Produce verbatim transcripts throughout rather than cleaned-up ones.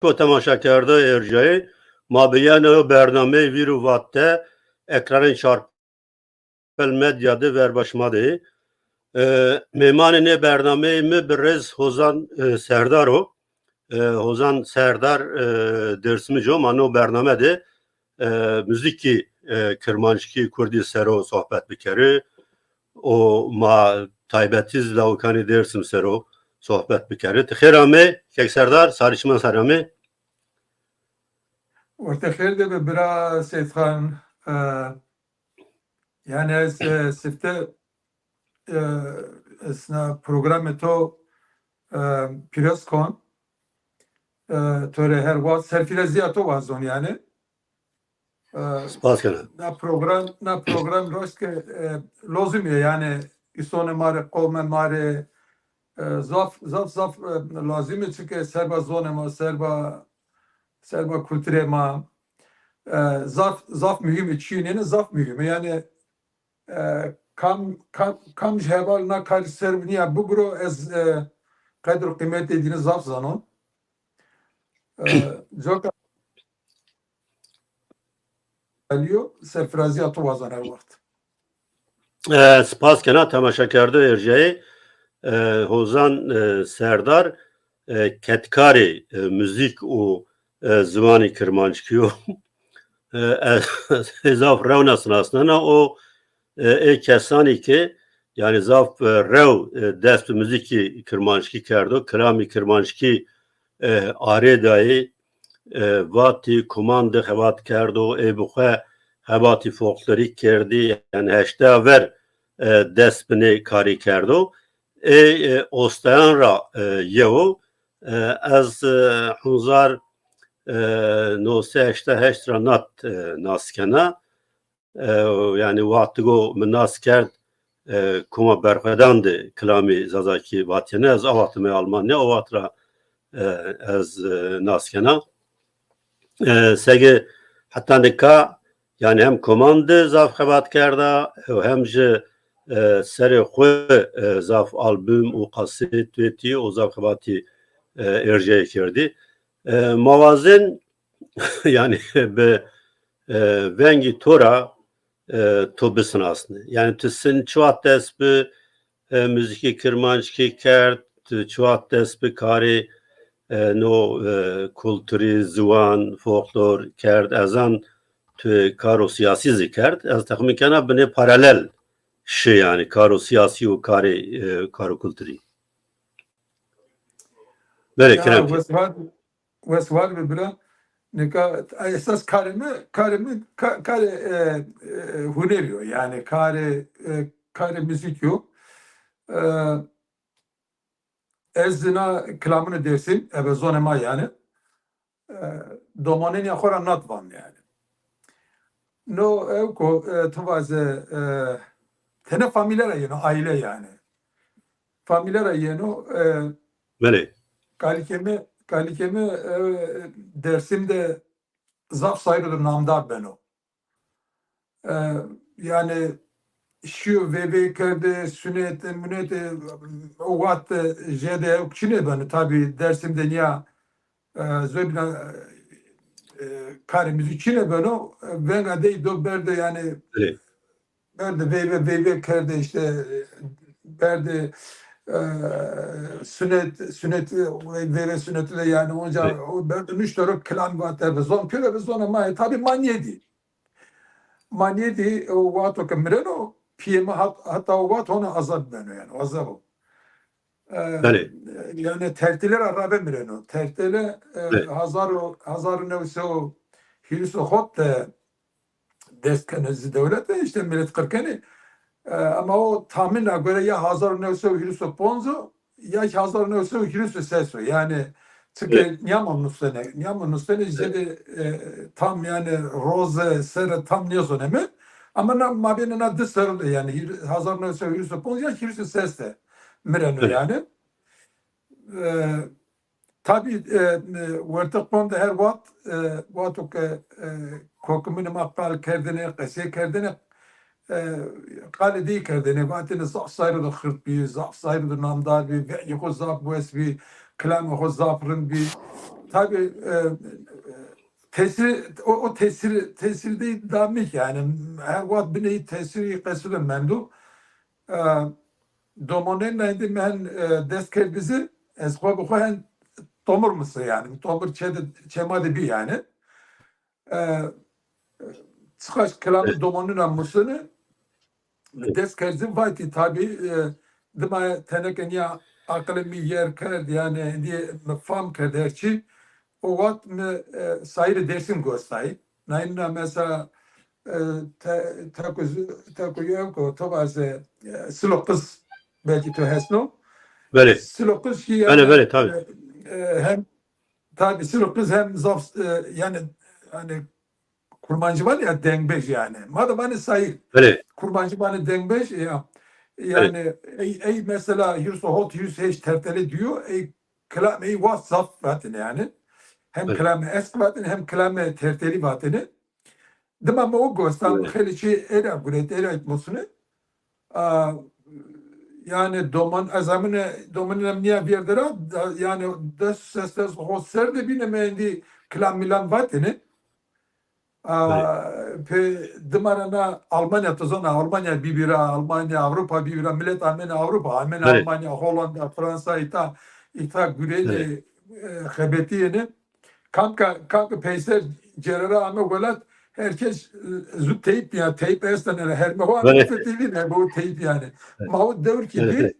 Ko temaşakerdoyê erjayê, ma bi yeno bernameyê Vîr û Vat de ekranên Çarpel Medya de verba şima de yê. E, mêmanê nê bernameyê mi bi rêz Hozan, e, Serdar o. E, Hozan Serdar, e, Dêrsimij o. Ma no bername de, e, muzîkî, e, kirmanckî, kurdî ser o sohbet bikerê. O ma taybetî zî lawikanê Dêrsim ser o sohbet bikerê. Ti xêr amê, kek Serdar, sarê şima ser amê. Orte xêr de be bira Seyîdxan. E, yanî ez, e, sifte, e, esna programê to, e, pîroz kon. E, to rê her wext serfîrezîya to wazon yanî. E, Spas kena. Na program, na program raşt ke, e, lozim ye yanî îsonê ma rê, qomê ma rê, e, zaf, zaf, zaf, e, lazim e çike serba zonê ma, serba, serba kulturê ma, e, zaf, zaf muhîm e, çîyê nêne zaf muhîm e. Yanî, e, kam, kam, kam ji heval na karî ser nîya bigiro, ez, e, qedr û qîmetê dîne zaf zanon. E, coka Alîyo, serfirazîya to wazan her wext. E, spas kena temaşakerdoyê erjayê, e, Hozan, e, Serdar, e, kedkarê, e, muzîk û, e, ziwanê kirmanckî yo. E, ez, ez zaf rewna sinasnena o, e, ê kesanî ke, yanî zaf, e, rew, e, dest bi muzîkî kirmanckî kerdo, kilamî kirmanckî, e, arê dayê, e, vatî, Koman de xebat kerdo, ê bi xwe xebatî folklorîk kerdî, yanî heşteya ver, e, dest bi nê karî kerdo. Ê, e, osteyan ra, e, yew o. E, ez, e, hezar, e, no sey heştay heşt ra nat, e, nas kena. E, yanî wextigo mi nas kerd, e, Koma Berxwedan de kilamî zazakî vatêne, ez a wext ame Almanya, o wext ra, e, ez, e, nas kena. E, sege heta nika, yanî hem Koman de zaf xebat kerda, e, hem jî, e, serê xwu, e, zaf album û kasêt wêtî û zaf xebatî, e, erjeyê kerdî. E, ma wazên, yanî bi, e, vengî to ra, e, to bisinasnê. Yanî ti sin çi wext dest bi, e, muzîkê kirmanckî kerd, ti çi wext dest bi karê, e, no, e, kulturî, ziwan, folklor kerd? Ez zan tu karo sîyasî zî kerd. Ez texmîn kena binê paralel şi yanî karo sîyasî û karê, e, karo kulturî. Belê, ya, kerem ke. Wes var, wes var be bira. Nika esas karê mi, karê mi, ka-, karê, e, e, hunerî yo. Yanî karê, e, karê muzîkî yo. E, ez zî na kilamûnê Dêrsim, ebe zonê ma yanî, e, domanênîya xo ra nat van yanî. No ewko, e, ti vaze, e, tene famîle ra yeno, aîle yanî. Famîle ra yeno, e, Belê. Kalikê mi, kalikê mi, e, Dêrsim de zaf sayîro de namdar beno. E, yanî şîyo veyvey kerdê, sunetê, munetê, o wext de jêde ewk çinê beno. Tabî Dêrsim de nîya, e, zobîna, e, karê muzîk çinê beno. E, venga dey do berdê yanî Belê. Berdê veyve, veyve kerdê îşte, e, berdê, e, sunet, sunet, veyve sunetî de yanî onca Belê. O berdê nuşto ro kilam vate ve zon pêro ve zona ma, e, tabî ma nêdî. Ma nêdî, o wexto ke mireno, pîyê mi hat-, heta o wext hona azad beno yanî, azad o. E, Belê. Yanî tertîle ra rave mireno. Tertîle, e, Belê. hazar û, hazar û new sey û hîris û hot de dest keno zî dewlete, îşte milet qir kenê. E, ama o tahmîna gore ya hazar û new sey û hîris û ponc o, ya kî hazar û new sey û hîris û ses o. Yanî çike Evet. nîyama nustene, nîyama nustene Evet. jêde, e, tam yanî roze, sere tam nêzoneme. Ama na, mabênê na di serre de yanî hîr-, hazar û new sey û hîris û ponc ya hîris û ses de mireno Evet. yanî. E, tabî, e, e, wertê qon de her wext, e, wexto ke, e, kokiminê ma qal kerdêne, qesey kerdêne, e, qalê dey kerdêne, vatêne zaf sayîro de xirt bî, zaf sayîro de namdar bî, vengê xo zaf wes bî, kilamê xo zaf rind bî. Tabii, e, e, tesir, o, o tesir, tesir de da mi ki yani, her waqt binê tesirî qeside mendo. E, domonên indi mi hen, e, dest kerd bizi, ez xo bi xo hen tomur misi yani, tomur çê de, çê ma de bî yani. E, çiqaş kilamê domonina musini, dest kerd zî vatî tabî, e, dima teneke nîya aqilê mi yer kerd, yani êndî mi fam kerd her çî. O wext mi, e, sayîrê Dêrsim gostayî. Nayîna mesela, e, te-, teko z-, teko yew ko to vaze, e, Silo Qiz, belkî to hesno. Belê. Silo Qiz kî yani, belê, belê, tabii. E, e, hem tabii Silo Qiz hem zaf, e, yani, hani Kurmancî vanê ya dengbêj yani. Ma da vanê sayîr. Belê. Kurmancî vanê dengbêj ya. Belê. Yani ey, ey mesela hîris û hot, hîris û heşt tertelê dîyo, ey kilamê ey wext zaf vatêne yani. Hem, belê, kilamê esk vatêne hem kilamê tertelî vatêne. Dima mi o gostan, belê, xeylê çî êra guret, êra musine. A, yani doman, ez amine, domanîna mi nîya vîyerde ra, da, yani des, ses, ses, xo ser de bîne mi êndî kilam milam vatêne. A, belê, pê dima ra na Almanya, to zana Almanya bîbî ra, Almanya, Avrupa bîbî ra, milet amêne Avrupa, amêne, belê, Almanya, Hollanda, Fransa, îta, îta gurêne, belê, e, xebetîyêne. Kamka, kamka peyser cêrera ame welat, herkes, e, zu teyp ya, teyp estene, her meho ame, belê, fetelîne, bu teyp yani. Evet. Ma o dewr ki, evet, dî,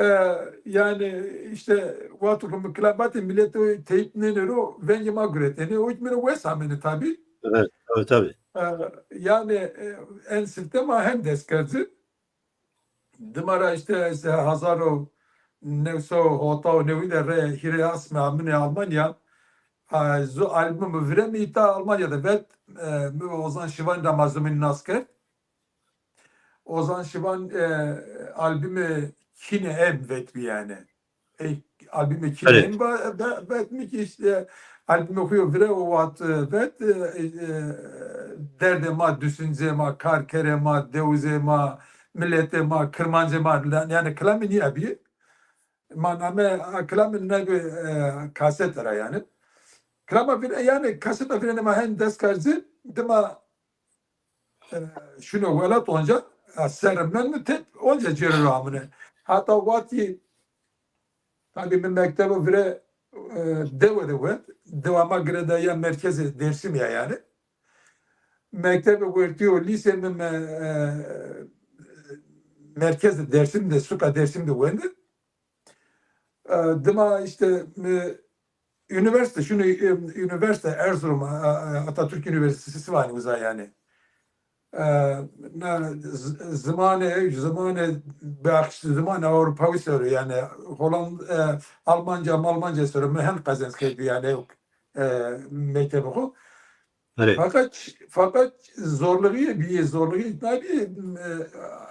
e, yani işte, wexto ki mi kilam vatê, milet o teyp nênero, vengê ma guretene, o ki mi ra wes amene tabii. Evet, tabii, tabii. E, yani, e, en sifte ma hem dest kerd ci. Dima ra işte, işte hezar û new sey û hota û newî de rê hîrê asme amine Almanya. A, zu albumê mi vire mi îta Almanya de vet, e, mi ve Ozan Şivan ra ma zimîn nas kerd. Ozan Şivan, e, albumê Kîne Em vet bi yani. Ey, albumê Kîne, belê, Em va-, ve-, vet mi ki işte albumê xo yo vire o wext, e, vet, e, e, derdê ma, duşuncê ma, karkerê ma, dewizê ma, miletê ma, kirmancê ma, la-, yani kilamê nîya bî. Ma name, a, kilamê nebe, e, kasete ra yani. Kilama vire, yani kaseta virene ma hen dest kerd ci, dima e, şino welat onca, e, serre mend mi tep onca cêrero amine. Hata wextî, tabî mi mektebe vire, e, dewe de wend. Dewa ma girêdayîya merkezê Dêrsimî ya yani. Mektebe wertî û lîse mi, mi, e, merkezê Dêrsim de, suka Dêrsim de wende. E, dima işte, e, üniversite, şunu, e, üniversite Erzurum, e, e, Atatürk Üniversitesi vanê uza yani. E, na z-, zimanê, zimanê, baxş, zimanê Avrupawî ser o yani, Holand-, e, Almanca, Almanca ser o, mi hem qezenc kerdî yani, e, mektebê xo. Belê. Fakat, fakat zorluğu bîye, zorluğu nabîye,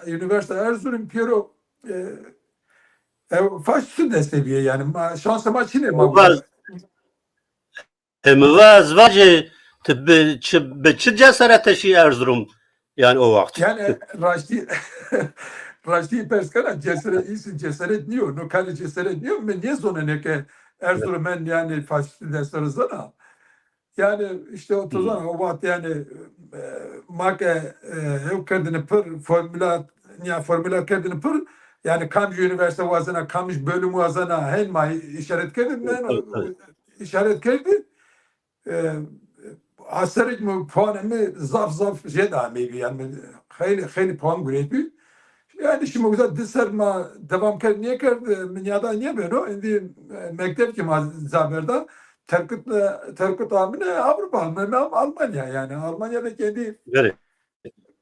e, Üniversite Erzurum pêro, e, e, faşîst destê bîye yani. Ma, şansê ma çinê ma. Vaz, e, mi vaz vacê ti bi çi, bi çi cesarete şî Erzurum yani o wext? Yani raştî, raştî pers kena, cesaret, îsî cesaret nîyo, no karê cesaret nîyo, mi nêzonenê ke Erzurum en yani faşîst destê ra zana. Yani işte o, hı, zaman o wext yani, e, ma ke, e, hew kerdine pir, formula, ya formula kerdine pir, yani kamij üniversite wazena, kamij bölüm wazena, hen ma işaret kerdine, ben, tabii, tabii, işaret kerdî. E, aserek mi, puanê mi zaf zaf jêde ameybi, yani xeylê, xeylê puan guretbi. Yani şimdi uza di ser ma devam kerd, nêkerd, e, mi nîyada nêbeno. Îndî, e, mekteb ki ma ca berda, terkit, e, terkit amine Avrupa, amine Almanya yani. Almanya de kendi, belê,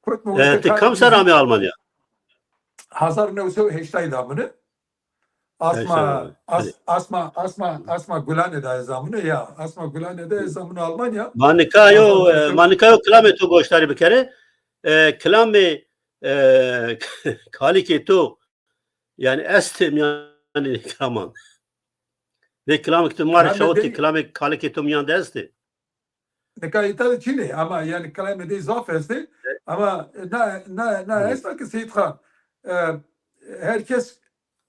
kot mi, e, ti kam ser amê Almanya? Hezar new sey û heştay de amine. Asma, as-, asma, asma, asma Gulane de ez amune ya. Asma Gulane de ez amune Almanya. Ma nika yo, e, ma nika yo kilamê to goşdarî bikerê. E, kilamê, e, kalikê to, yani estê mîyanê kilaman. Vê kilamê to ma rê şawitî, kilamê kalikê to mîyan de estê. Nika îta de çin ê, ama yani kilamê dey zaf estê. Ama na, na, na esta ki Seyîd Xan, e, herkes,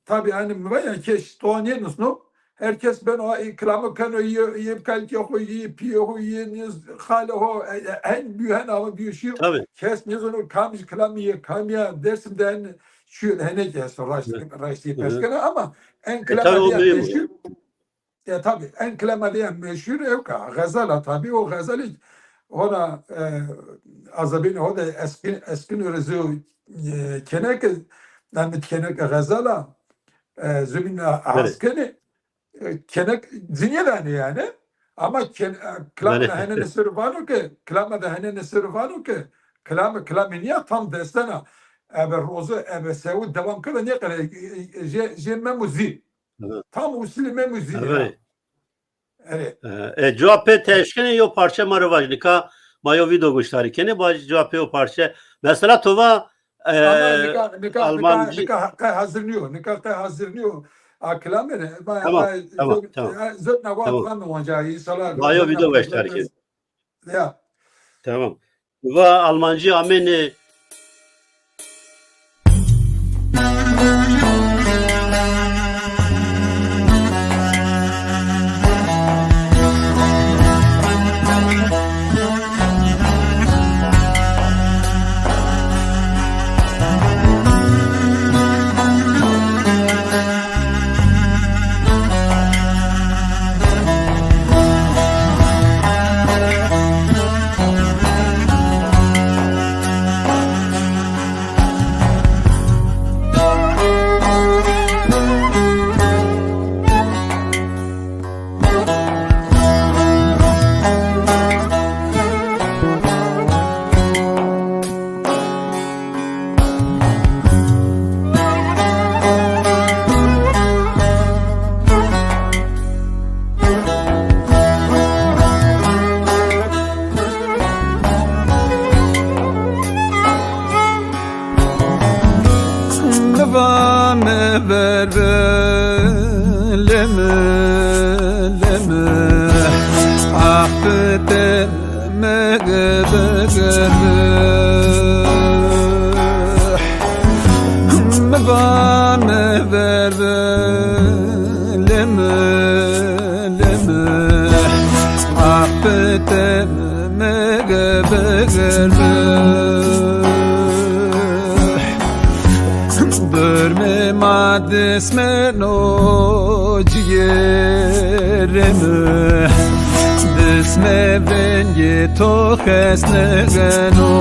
tabi hani mi va ya keş to nênusno, Her kes beno, e, kilamo keno, yê, yê kalkê xo, yê pîyê xo, yê nêz-, xalê xo, e, e, hen bîyo, hen ama bîyo şîyo. Tabii. Kes nêzano kam jî kilamî yê, kam ya. Dersim de hen çîyo henekî esto, raşt, Hı. raştî Hı hı. pers kena ama en E, tabii kilama o de ya mühim. meşhur, ya tabii, en kilama de ya meşhur ewk a, xezal a tabii, o xezalî hona, e, azabînê ho de eskin, eskin ore zî, e, kêneke, namit kêneke xezal a, e, zumîn a Belê. has kenê, e, kênek cinîye danê yanî. Ama kên-, e, kilama Belê. de henenê ser vano ke, kilama de henenê ser vano ke, kilame, kilamê nîya tam destena. Ebe rozu, ebe sewi dewam kerde nêqere, e, e, jê, jê Mem û Zî. Hı hı. Tam usulê Mem û Zî ya. Belê. Erê. E, e, cuwa pê ti eşkenê yo parçe ma rê vaj. Nika ma yo vîdeo goştarî kenê, vaj cuwa pê yo parçe. Mesela to va, e, Ama nika, nika, nika, Almancî. nika qey hazir nîyo. Nika qey hazir nîyo. A kilamê rê. Ma, Tamam, ma, tamam, zor, tamam. e, zor na wa Tamam. kilamê wanca. Înşallah. Ma yo vîdeo goştarî kenê. Ya. Tamam. Va Almancî amêne. Mi va mi ver bi limi, limi, ah, bi te mi gi bi gi bi. Mi va mi ver bi limi, limi, ah, bi te mi gi bi gi bi. Durmê ma dismeno cîyerê mi, dismê vengê to xesnigeno.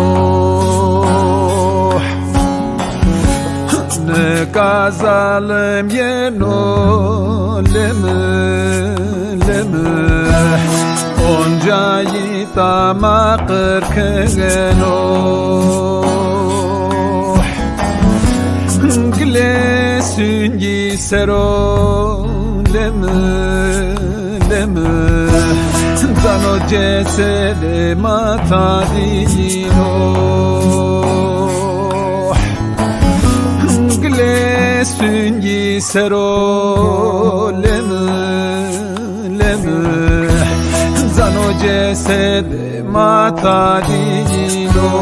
Nika zalim yeno limi, limi, oncayî tama qirkigeno. Gilê sungî sero limi, limi, zano cesedê ma tadîno. Gilê sungî sero limi, limi, zano cesedê ma tadîno.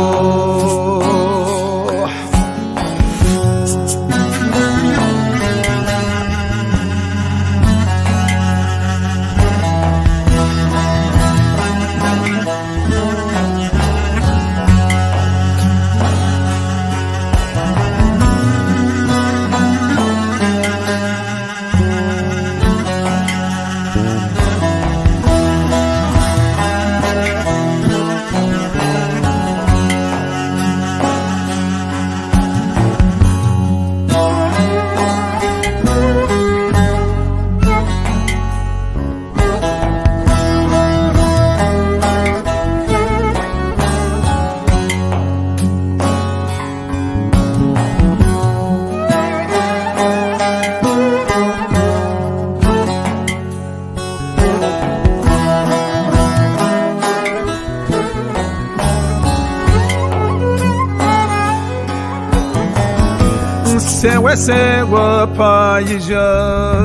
Sewe sewe payîjan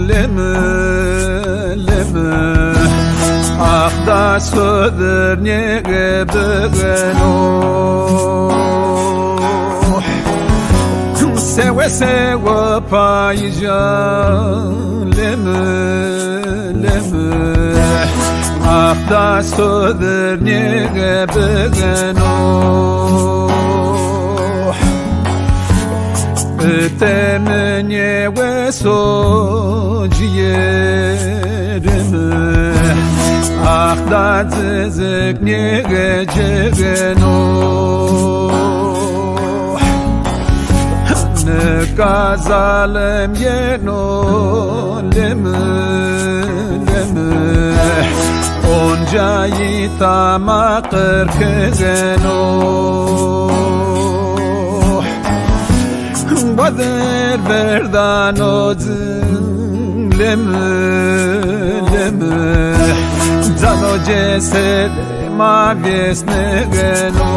limi, limi, ax da sodir nêbigeno. Sewe sewe payîjan limi, Limih, limih, ah, dasto dir nêge bigeno. Ite mi nêweso ciyêrimi, ah, da cizik nêge cigeno. Nika zalim yeno limih, limih, oncayî tama qirkigeno. Wedir verdano zin limih, limih, cano cesedê ma vêsnigeno.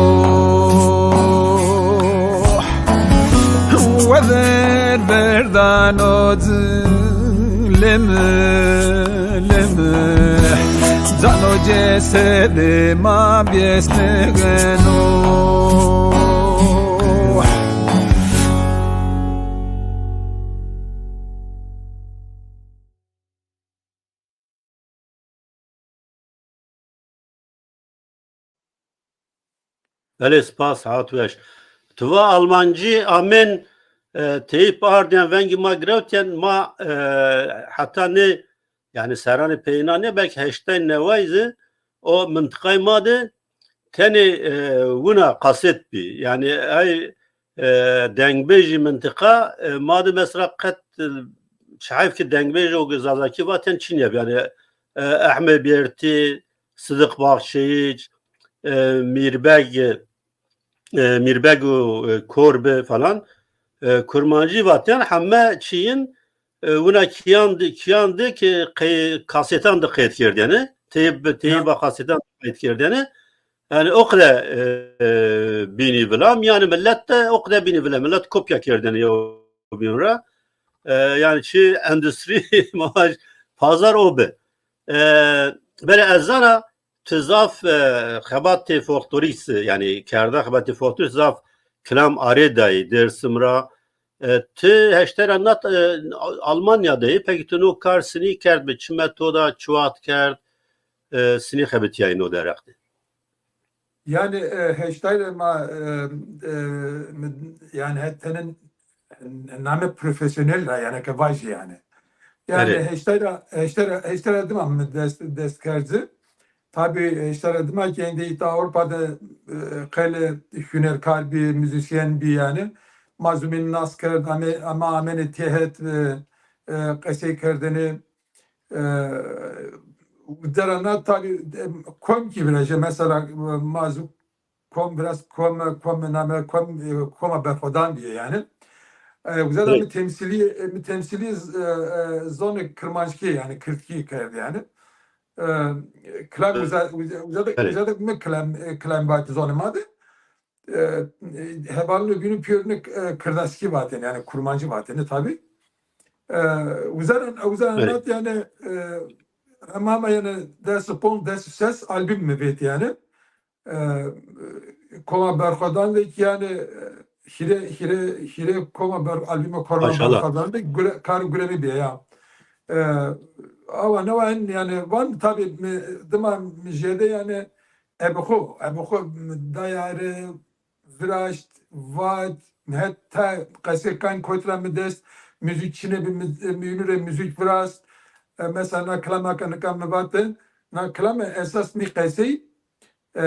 Wedir verdano zin limih, limih, cano cesedê ma vêsnigeno. Belê, spas, hat weş. Tu va Almancî amên, e, teyp ardîyen, vengî ma girewtîyen, ma, e, heta nê, yanî serranê peyênan nê, belkî heştay neway zî o mintiqayê ma de tenê, e, wina kaset bî. Yanî ey, e, dengbêjî mintiqa, e, ma de mesela qet, e, çi heyf ki dengbêjê o ki zazakî vatên çinî ya bî. Yanî, e, Ehmed Bêrtî, Sidiq Baxçeyîc, e, Mîrbeg, e, Mîrbeg û, e, Korbi falan, e, kurmancî vatên, heme çîyin, e, wina kîyan di, kîyan di ki qey-, kasetan di qeyd kerdêne, teyb-, teyba kasetan di qeyd kerdêne. Yanî o qede, e, e, bînî vila, mîyanê milet de o qede bînî vila. Milet kopya kerdêne yewbîn ra. E, yanî çi endustrî, ma vaj, pazar o bi. E, belê ez zana tu zaf, e, xebatê folklorîs, yanî kerda xebatê folklorîs zaf kilam arê dayî Dêrsim ra. E, ti heştay ra nat, e, Almanya de yê. Pekî tu no kar sinî kerd bi çi metoda, çi wext kerd, e, sinî xebitîyayî no derheq de? Yanî, e, heştay ra ma, e, e, mi, yanî het tenê name profesyonel ra yanî ke vajî yanî. Yanî heştay ra, heştay ra, heştay ra dima mi dest, dest kerd ci. Tabî, e, îşte ra dima ki endî îta Ewropa de, e, qelê hunerkar bî, muzîsyen bî yanî. Ma zumîn nas kerd, ame, ama amêne têhet, e, e, qesey kerdene. E, dera na tabî, e, kom kî viraje, mesela, e, ma zu kom biraz kom, kom name, kom, e, koma berxwedan bîye yanî. E, uza da mi temsîlî, e, mi temsîlî, e, e, zonê kirmanckî yanî kirdkî kerd yanî. E, kilam uza, uza, uza da, uza da mi kilam, e, kilam vat zonê ma de. E, e, hevalino bînî pîyorîne, e, kirdaskî vatêne, yanî kurmancî vatêne tabî. E, uza ra, uza ra nat yanî, e, hema hema yanî des û ponc, des û ses album mi vêt yanî. E, koma berxwedan de kî yanî, e, hîrê, hîrê, hîrê koma ber, albumê koma berxwedan de gure, kar guremî bîye ya. E, awa newa en yanî van tabî mi, dima mi jêde yanî ebe xo, ebe xo mi dayare, viraşt, vat, heta qesê kan kot ra mi dest, muzîk çinê bi mi, mi ûnû rê muzîk virast. E, mesela na kilama ke nika mi vate, na kilame esas mi qesey, e,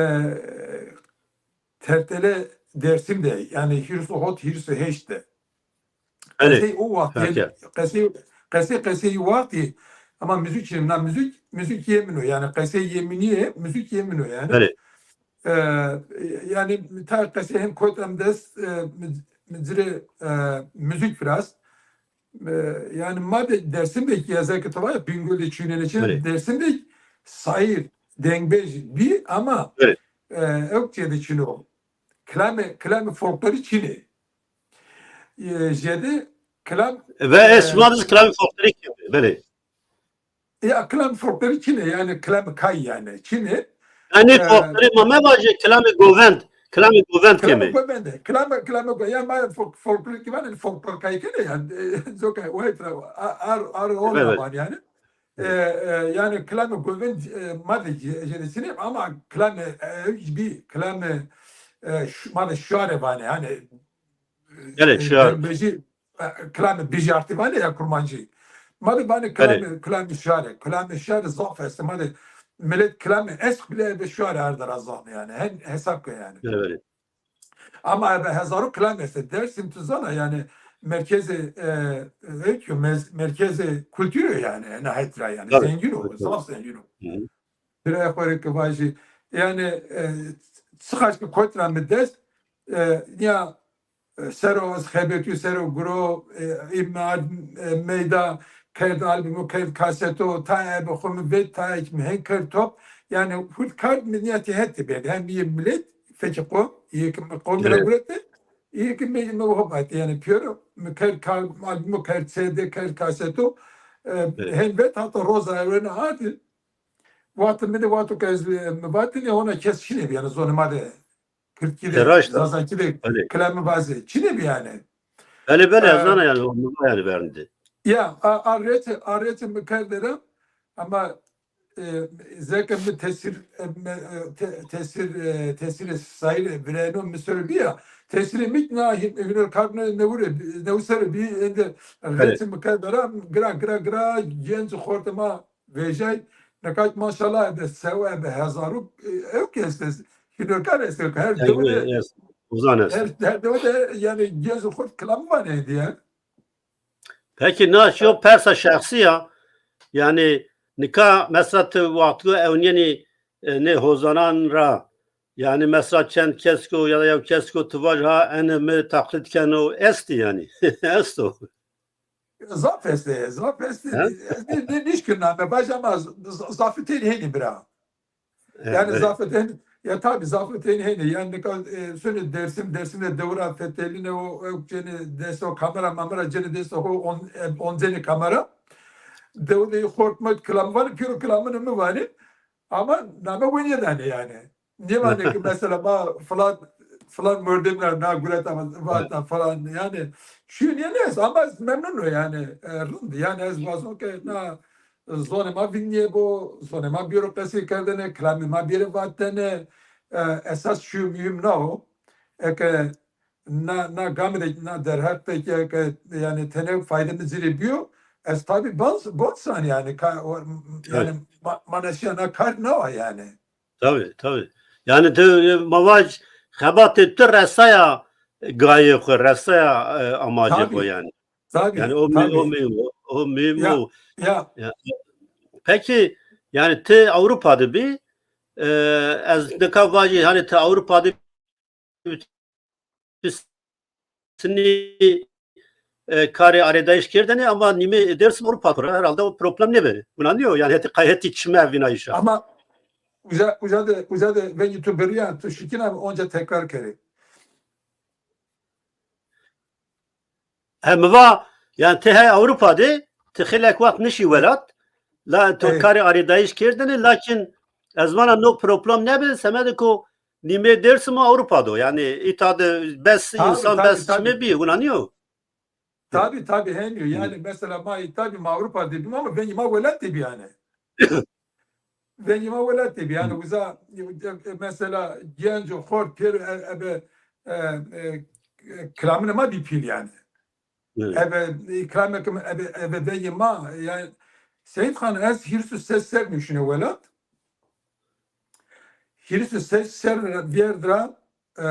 tertele Dêrsim de, yanî hîris û hot, hîris û heşt de. Belê. Qesey o waxt yê, qesey, qesey, qesey waxt yê. Ama muzîk çinê, na muzîk, muzîk yê min o. Yanî qesey yê min yê, muzîk yê min o yanî. Belê. E, yanî ta qesey hem kot em dest, e, mi, mi ci rê, e, muzîk virast. E, yanî ma de Dêrsim de kî, ez eke ti vaya Bingöl de çînenê çi, Dêrsim de sayîr dengbêj bî ama, e, ewk çê de çin o. Kilamê, kilamê folklorî çin ê. E, jêde kilam, ve e, esma biz kilamê folklorî çin ê. Belê. Ya kilamê folklorî çin ê, yanî kilamê kay yanî çin ê. Yanî, e, folklorî ma mevajê, kilamê govend. Kilamê govend keme. Kilamê govend e. Kilamê, kilamê go-, yanî ma fol-, folklorîk vanê, folklorkayî kenê yanî. E, coka wayt ra, a-, ar, ar, ona van yanî. E, e, yanî kilamê govend, e, ma de jê-, jêde çinê ama kilamê, e, bî, kilamê, e, ş-, ma de şuare vanê yanî. Belê, e, şuar. Bejî, e, kilamê bijartî vanê ya kurmancî. Ma de vanê kilamê, kilamê şuare. Kilamê şuare zaf est. Ma de milet kilamê eşq bile ebe şuare arda ra zanê yanî. Hen hesab ke yanî. Belê, belê. Ama ebe hezaru kilam este. Dersim tu zana yanî merkezê, e, öykü, mez-, merkezê kulturu yanî, ena het ra yanî. Zengin o, zaf zengin o. Bira xo rê ki vajî. Yanî, e, çiqaş ki kot ra mi dest, e, ya, e, sero ez xebetî, sero guro, e, î mi ard, e, meyda, kerd albumû, kerd kaseto, ta ebe xo mi vet, ta ek mi hen kerd top. Yanî hut kard mi niyetî het de berdî. Hem yê milet, fekî qom, yê ki mi qomî ra gurete, yê ki mi, mi ho vatî. Yanî piyoro, mi kerd kar-, albumû, kerd C D, kerd kaseto, e, hen vet hata roza ewrena ardî. Wextê mi de, wexto ke ez, e, mi vatînê, hona kes çinê bî, yanî zonê ma de, kirdkî de, zazakî de kilamî vazê. Çinê bî yanî. Belê, belê, ez zana yanî, o mi va yanî vernî de. Ya, a, a rete, a rete mi kerde ra, ama, e, zeke mi tesîr, e, me, e, te-, tesîr, e, tesîrê sayîrê vireno mi ser o bîya. Tesîrê mi na hî-, hînorkarî newire, newi ser o bî, ende rete mi kerde ra, gira, gira, gira, genc xortê ma vejay, nika maşallah ebe sewe, ebe hezaru, e, ewk estê, hînorkar estê, her dewe de, her, her dewe de, yanî genc û xort kilamî vanê êdî ya. Pekî, na şîyo persa şexsî ya. Yanî nika mesela ti wextgo ewnîyenî, e, nê hozanan ra, yanî mesela çend kesko ya da yew kesko ti vaj ha ene mi teqlîd keno, estî yanî? Esto. Zaf estê, zaf estê. He? Ez nî-, nî-, nîşkîna mi vaj ama z-, z-, zafî tenî hênî bira. He, yanî zafî tenî, ya tabî zafî tenî hênî. Yanî nika, e, sunî Dersim, Dersim de dewra fetelîne o, o cenî dest o kamera mamera cenî dest o on, e, on cenî kamera. Dewrê xort mort kilam vanî, pîro kilamîne mi vanî. Ama name we nêdanê yanî. Nêvanê ki mesela ma filan, filan mordem ra na gureta vata filan yanî. Şîyo nîye nêest ama ez memnun o yanî. E, rind. Yanî ez wazon ke na zonê ma vînîye bo, zonê ma bêro qesey kerdene, kilamê ma bêrê vatene. E, esas şîyo muhîm na o. Eke na, na gamî de, na derheq de ke, ke, yanî tenê fayde mi ci rê bîyo, ez tabî bon, bon san yanî, ka-, o, yanî ma, ma neşîya na kar nawa yanî. Tabî, tabî. Yanî ti, e, ma vaj xebatê tu resaya gayê xo, resaya, e, amacê xo yanî. Tabî, yanî o mü-, tabî. O muhîm o, o muhîm o. Ya. Pekî, yanî ti Ewropa de bî, e, ez nika vajî, hanî ti Ewropa de bî, ti sinî, e, karê arêdayîş kerdene ama nîmê Dêrsim Ewropa ra, herhalde o problem nêbenê. Wina nîyo? Yanî hetê qay-, hetê çime vînayîş a. Ama uca, uca de, uca de vengê tu birîya, tu şikîna onca tekrar kerê. He, mi va, yanî ti hey Ewropa de, ti xeylek wext nişî welat, la to karê arêdayîş kerdene, lakin ez vana no problem nêbi, semedê ko nîmê Dêrsim o Ewropa do. Yanî îta de bes însan, bes çime bî, wina nîyo? Tabî, tabî, henî. Yanî mesela ma îta bî, ma Ewropa de bî ama vengê ma welat de bî yanî. Vengê ma welat de bî. Yanî uza, e, mesela genc û xort pêro e-, ebe, e, e, kilamine ma bî pîl yanî. Ebe, e, kilamê ke ebe, ebe vengê ma, yanî Seyîd Xan, ez hîris û ses ser nişîne welat. Hîris û ses ser vêrd ra, e,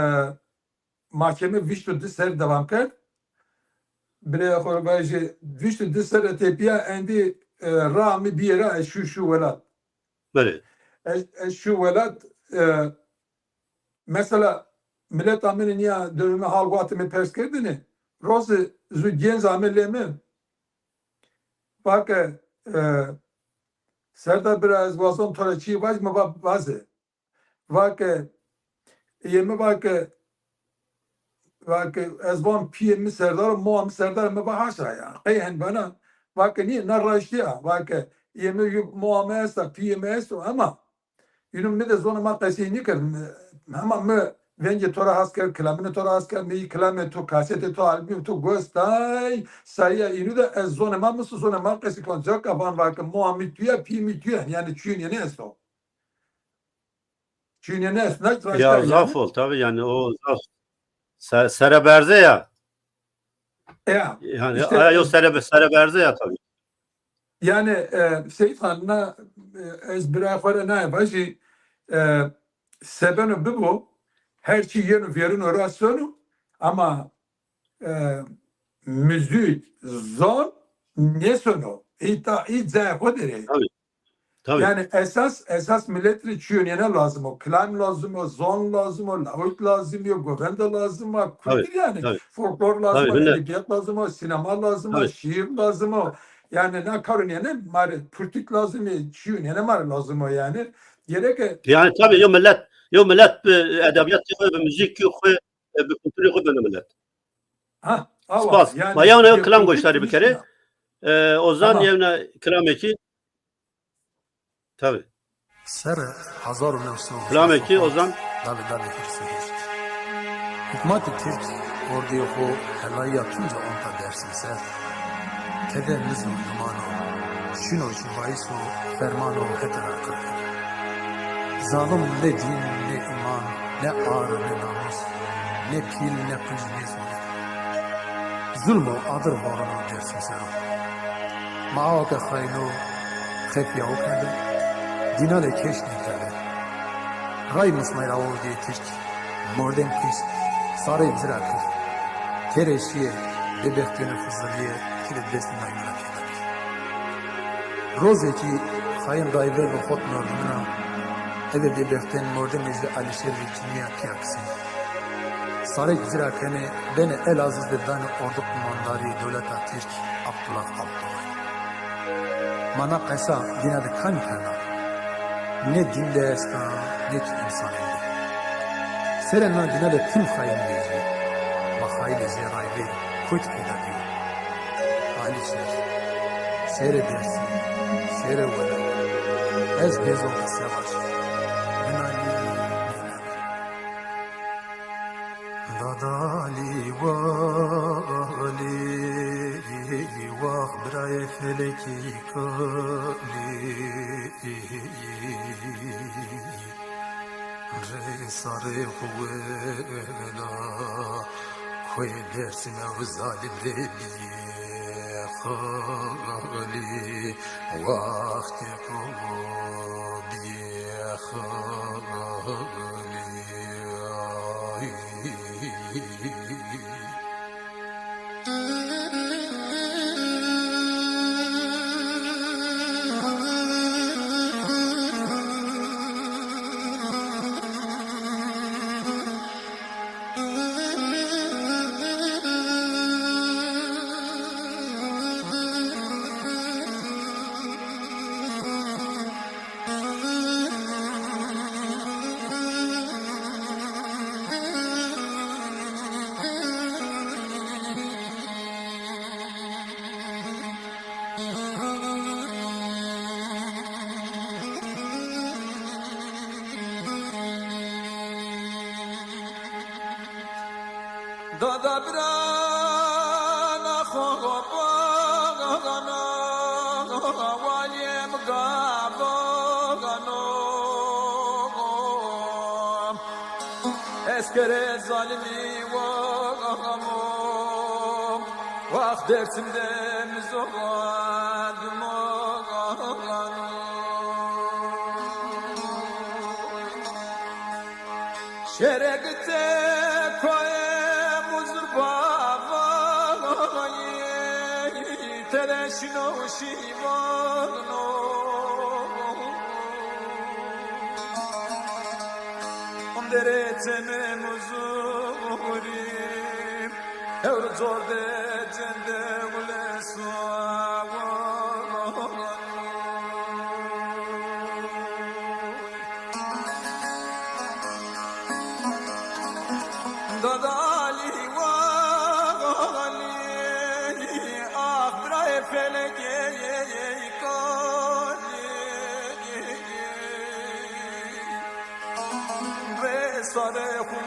mahkeme vîst û di ser devam kerd. Birê xo ra vajî, vîst û di serre tepîya endî, e, raa mi bîye ra, ez şû, şû welat. Belê. Ez, ez şû welat, e, mesela milet amêne nîya dewê mi hal wextê mi pers kerdêne, roze zu genc ame lê mi. Va ke, e, Serdar bira, ez wazon to ra çîyê vaj, mi va vaze. Va ke, yê mi va ke, va ke, ez van pîyê mi Serdar o, moa mi Serdar o, mi va haşa ya. Qey hen vana, va ke nî, na raştî ya. Va ke, yê mi, moa mi esta, pîyê mi esto, ema yînû mi de zonê ma qesey nîkerd. Mi, hema mi vengê to ra has kerd, kilamînê to ra has kerd, mi kilamê to, kasetê to, albumê to gos day, sayîya înû de ez zonê ma misu, zonê ma qesî kon, ca ke van vake, moa mi tu ya, pîyê mi tu ya, yanî çîyê nêne esto. Çîyê nêne esto. Ne Ya, zaf ol tabii, yani o zaf se- sereberze ya. Ya, Yani işte, aya yo e, sere sereberze ya tabii. Yani, e, Seyîd Xan, na, e, ez birayê xo ra naye vajî, e, sebeno bibo, her çî yeno vêrino ra sono, ama, e, muzîk, zon nêsono. Îta, î cayê xo der ê. Tabii. Tabii. Yani esas, esas milet rê çîyo nêne lazim o. Kilam lazim o, zon lazim o, lawik lazim o, govende lazim o, Tabii. Kültür yani. Tabii. Folklor lazim Tabii, o, millet. Edebiyat lazim o, sinema lazim o, Tabii. Şiir lazim o. Yani na karo nêne ma rê, politik lazim o, çîyo nêne ma rê lazim o yani. Gerek e Yani tabii, yo millet, yo millet bi edebiyat xo, bi muzîk xo, e, bi kulturê xo beno millet. Ha, awa, Spas. Yani, Ma yewna yo kilam goştarî bikerê. E, Ozan Tamam. Yewna kilamê kî Tabii. Serre hezar û new sey û Kilamê kî Ozan. Davê davê hîris û heşt. Hukmatê Tirk ordiyê xo helayîya Tunca onta Dersim ser. Tede niz û duman o, şino jî vayis û ferman o hete ra qir keno. Zalim ne dîn, ne îman, ne ar, ne namûs, ne pîl, ne qij, ne zon. Zulm û adir vorono Dersim ser o. Ma awa ke xayîno xefîya o kerde, dîna de keş nêkerde. Ray musmay ra ordiyê Tirk, mordem kişt, sarê ci ra kir. Têrê şîyê, bêbextîyonê Fizilîye têde destê nayîna ra pêda bî. Rozê kî xayîn rayver û xot mordimîna, eve bêbextên mordemê ci Alîşêr Vîkînîya pîya kisî. Sarê ci ra kenê, benê Elazîz de danê ordu qumandarî dewleta Tirk Abdullah Abdullah. Ma na qesa dîna de kamî kena? Ne dîn de esta, ne kî însanî de. Serê na dîna de tim xayîn vejîyê. Ma xayînê zê rayver kotî peyda bîyo? Alîşêr, şêrê Dêrsim, şêrê welat. Ez bêzon qise vajî. Binalî nênenê. Dadalî walî, wax birayê felekî kalî. Rê sarê xo wela, koyê Dêrsimê û zalim rê bîyê xalî, wextê xo bîyê xalî. Dada birana xo bana, waliyê mi gavana. Eskerê zalimî wamo, wax Dêrsim de mi zoga dumo. Şêrê gitê koyê Muzur bavayî, tede şino şîvano. Onderê çemê Muzurî, hewr cor de cende gule sawa. Dadalî walî, ax birayê felekê kalî. Rê sarê xo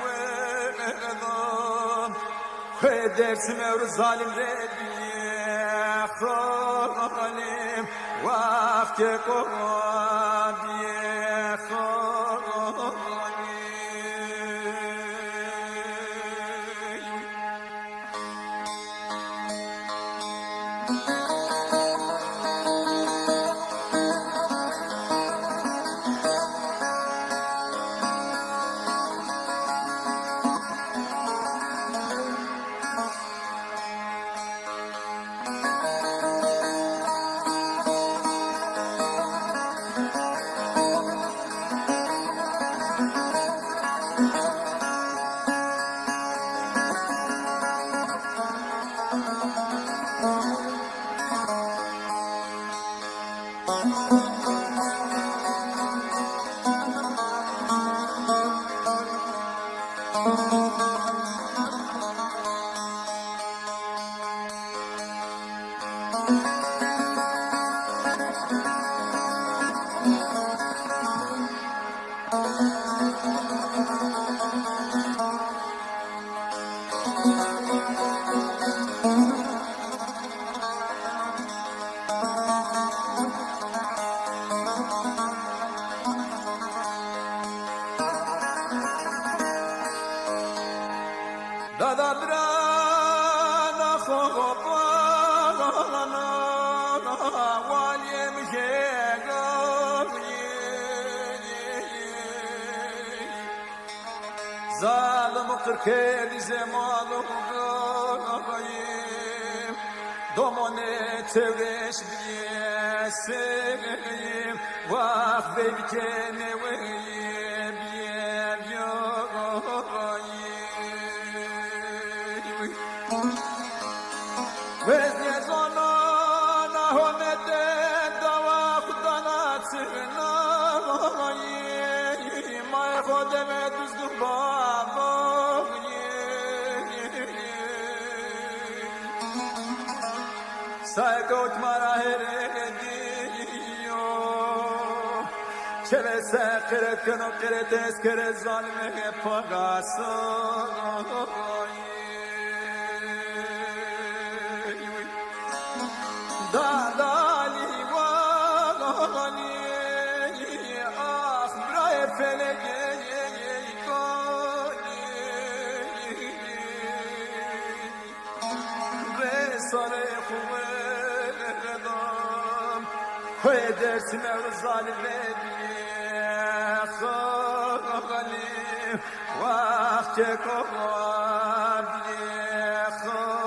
Xwê Dêrsim ewro zalim rê bîye xalim, wextê ko bîye xalim. Dada birana xo bana, waliyê mi jêga. Zalim qir kerdî zemalû gayim, domonê tewrêş biyê seyim, wax vey bikeme weyê biyê biyayim. Weznê zonana homete dawa xudana çirnayê, mayê xo deme duzdu bavayê. Saye kewt ma ra here diyo. Çeve se qeret keno, qeret ez kere zalime pagasayê. Dadalî wanî, ax birayê felekê konî. Rê sarê xu verdam, xwê Dêrsim ewro zalime bîye xalî. Wextê ko bîye xalî.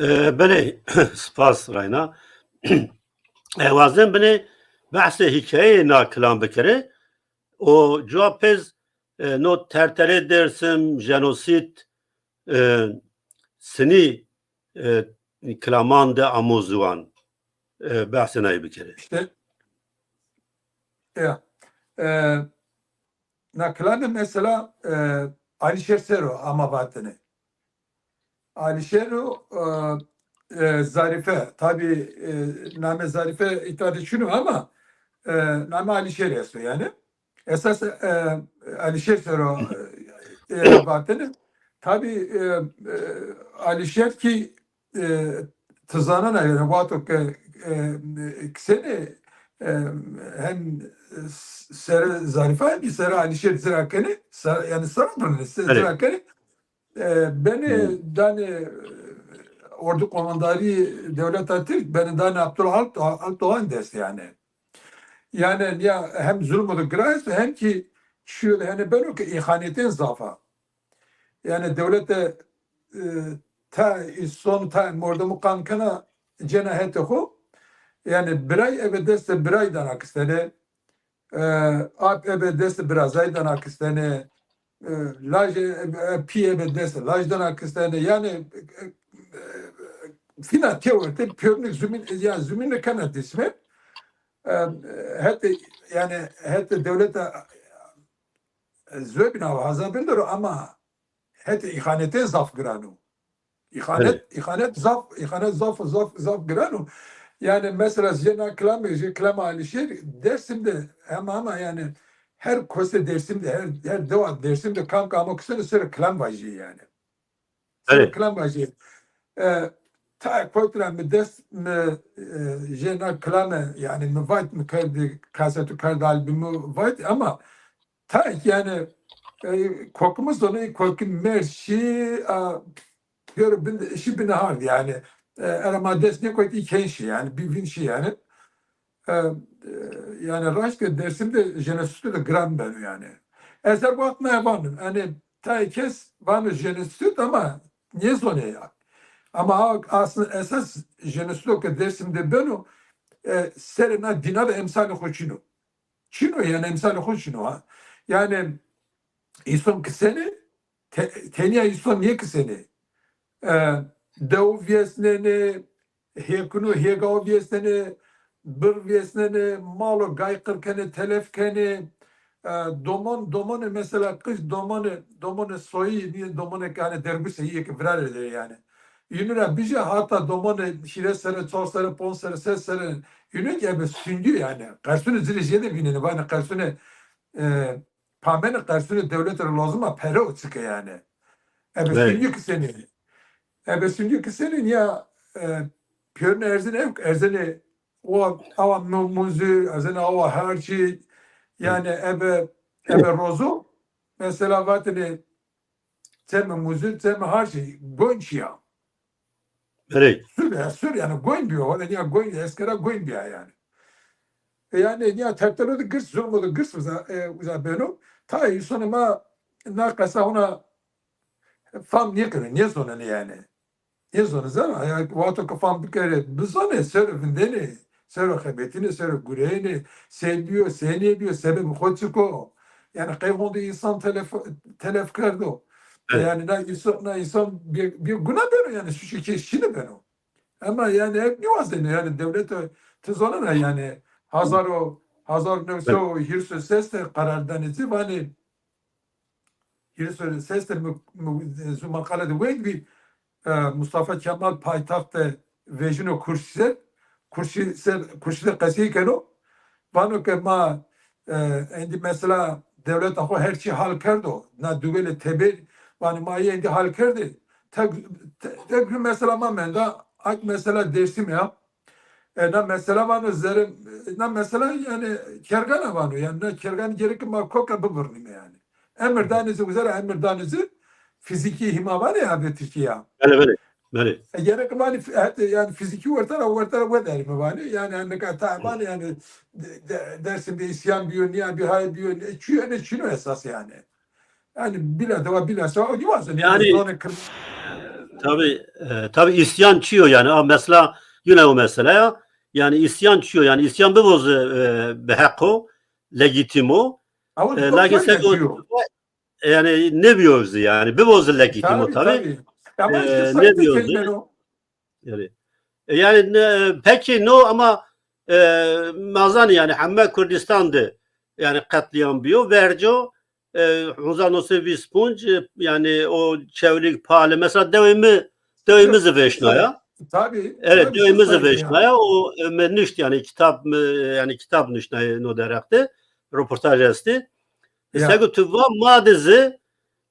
E, belê, spas Rayna. E, wazen binê behsê hîkayeyê na kilam bikere. O cuwa pez, e, no terterê Dêrsim, jenosîd, e, sinî, e, kilaman de amo ziwan, e, behsê nayê bikere. İşte, ya, e, na kilame mesela, e, Alîşêr ser o ama vatene. Alîşêr û, e, e, Zarîfe. Tabî, e, name Zarîfe îta de çin o ama, e, name Alîşêr esto yanî. Esas, e, Alîşêr ser o, e, e, vatene. Tabî, e, e, Alîşêr kî, e, ti zanena yanî wexto ke, e, kisenê, e, hem serê Zarîfe hem kî serê Alîşêr ci ra kenê, ser-, yanî sera birnenê, se-, ci ra kenê. E, benê danê, e, ordu komandarî dewleta Tirk, benê danê Abdullah Alt-, Alpdoğan dest yanî. Yanî ya hem zulmû de gira esto hem kî çîyo de henê beno ke îxanetên zaf a. Yanî dewlete, e, ta îson ta mordemû qan kena cena hetê xo. Yanî biray ebe destê biray dana kistenê. E, ap ebe destê birazay dana kistenê, e, lajê, e, e, pî ebe destê laj dana kistenê. Yanî, e, e, fîna têwerte pêrnik zumîn, ya zumîn kena dîsme. E, hetê, yanî, hetê dewleta, e, zobîna hazabin der o ama hetê îxanetê zaf giran o. İhanet, evet, ihanet zaf, ihanet zaf, zaf, zaf giran o. Yani mesela jê na kilamê, jê kilama Alişêr, Dersim de hema hema yani her kose Dersim de, her, her dewa Dersim de kam kam o kiseno sero kilam vajî yani. Sero, evet, kilam vajî. E, tayê kotî ra mi dest mi, e, jê na kilame, yani mi vayt mi kerdî kasetu kerd albumû vayt ama tayê yani, e, kokimi zonê, kokim mer şî, a, pêro bin, şî binê hard yani. E, era ma dest nêkotî kên şî yani, bî vîn şî yani. E, e, yani raşt ke Dersim de jenosîdo de giran beno yani. Ez her wext na vano, yani tayê kes vano jenosîd ama nêzonê ya. Ama a-, aslında esas jenosîdo ke Dersim de beno, e, serê na dîna de emsalê xo çin o. Çin o yani, emsalê xo çin o ha. Yani îson kisenê, te-, tenya îson nêkisenê. E, dew vêsnenê, hêkino hêgawo vêsnenê, bir vêsnenê, malo gay qir kenê, telef kenê. E, domon, domonê mesela qij domonê, domonê soyî, nîyê domonê ke hanê dergusê yê ke virarê de yani. Yînû ra bije hata domonê hîrê serre, çar serre, ponc serre, ses serre, yînû ki ebe sungî yani. Qersunê ci rê jêde vînenê, vanê qersunê, e, pamenê qersunê dewlete rê lozim a, pere o çike yani. Ebe, evet, sungî kisenê. Ebe sungî kisenê nîya, e, pêrune erzenê ev, erzenê o awa mu-, muzir, erzenê awa harçî. Yani ebe, ebe rozo mesela vatêne çemê muzir, çemê harçî, goyn çîya. Belê. Sur ya, sur yani goyn bîyo. Wele nîya goyn, eskera goyn bîya yani. E, yani nîya tertelo de girs, zulmo de girs uza, e, uza beno. Tayê îsonê ma na qesa hona fam nêkeno, nêzonenê yani. Nêzonenê zana, ya, wexto ke fam bikerê, bizanê, sero vindenê, sero xebetînê, sero gureyênê, se bîyo, se nêbîyo, sebebê xo çik o. Yani qey honde însan telef, telef kerdo. Evet. Yani na însan, na însan bê, bêguna beno yani, suçê kes çinê beno. Ama yani hep nêwazenê yani dewlete, ti zonena yani hezar û, hezar û new sey û hîris û ses de qerar danê ci, vanê hîris û ses de mi, mi, zu maqale de weng bî, e, Mustafa Kemal paytaxt de vejîno kursî ser, kursî ser, kursî de qesey keno. Vano ke ma, e, endî mesela dewleta xo her çî hal kerdo. Na duwêlê teber, vanê ma yê endî hal kerdê. Tek, te-, tek mesela ma menda, ak mesela Dêrsim ya. E, na mesela vano zerê, na mesela yani kergana vano. Yani na kergan gerek ma koka bibirnîme yani. Emir danê ci, uza ra emir danê ci, fizîkî hîma vanê ya be Tirkîya. Belê, belê. Belê. E, gerek vanê fi-, het-, yani fizîkî wertara, wertara wederîme vanê. Yani, yani nika ta vanê yani de, de, Dersim de îsyan bîyo, nîya bî, hay bîyo, ne, çîyo, ne çîno esas yani. Yani bîla dewa bîla sawa o nîwazenê. Yani, yani zonê kir- Tabii, e, tabii îsyan çîyo yani. A, mesela, yine o mesele ya. Yani îsyan çîyo yani. Îsyan bivoze, e, bi heq o, legîtîm o. Ama e, lakin sego yani nêbîyo zî yani. Bivoze legîtîm o tabii. Tabii, tabii. Ama e, işte nêbîyo zî. Yani, e, yani ne, peki no ama, e, ma zanî yani heme Kurdistan de yani qetlîam bîyo. Verco, e, hezar û new sey vîst û panc, e, yani o Çewlîg, Pale, mesela dewê mi, dewê mi zî vêşnaya. Tabii, evet, tabii, dewê mi zî vêşnaya. O, e, mi nuşt yani kitab mi, yani kitab nuştnayê no derheq de, roportaj estî. Ya. Sego tu va ma de zî,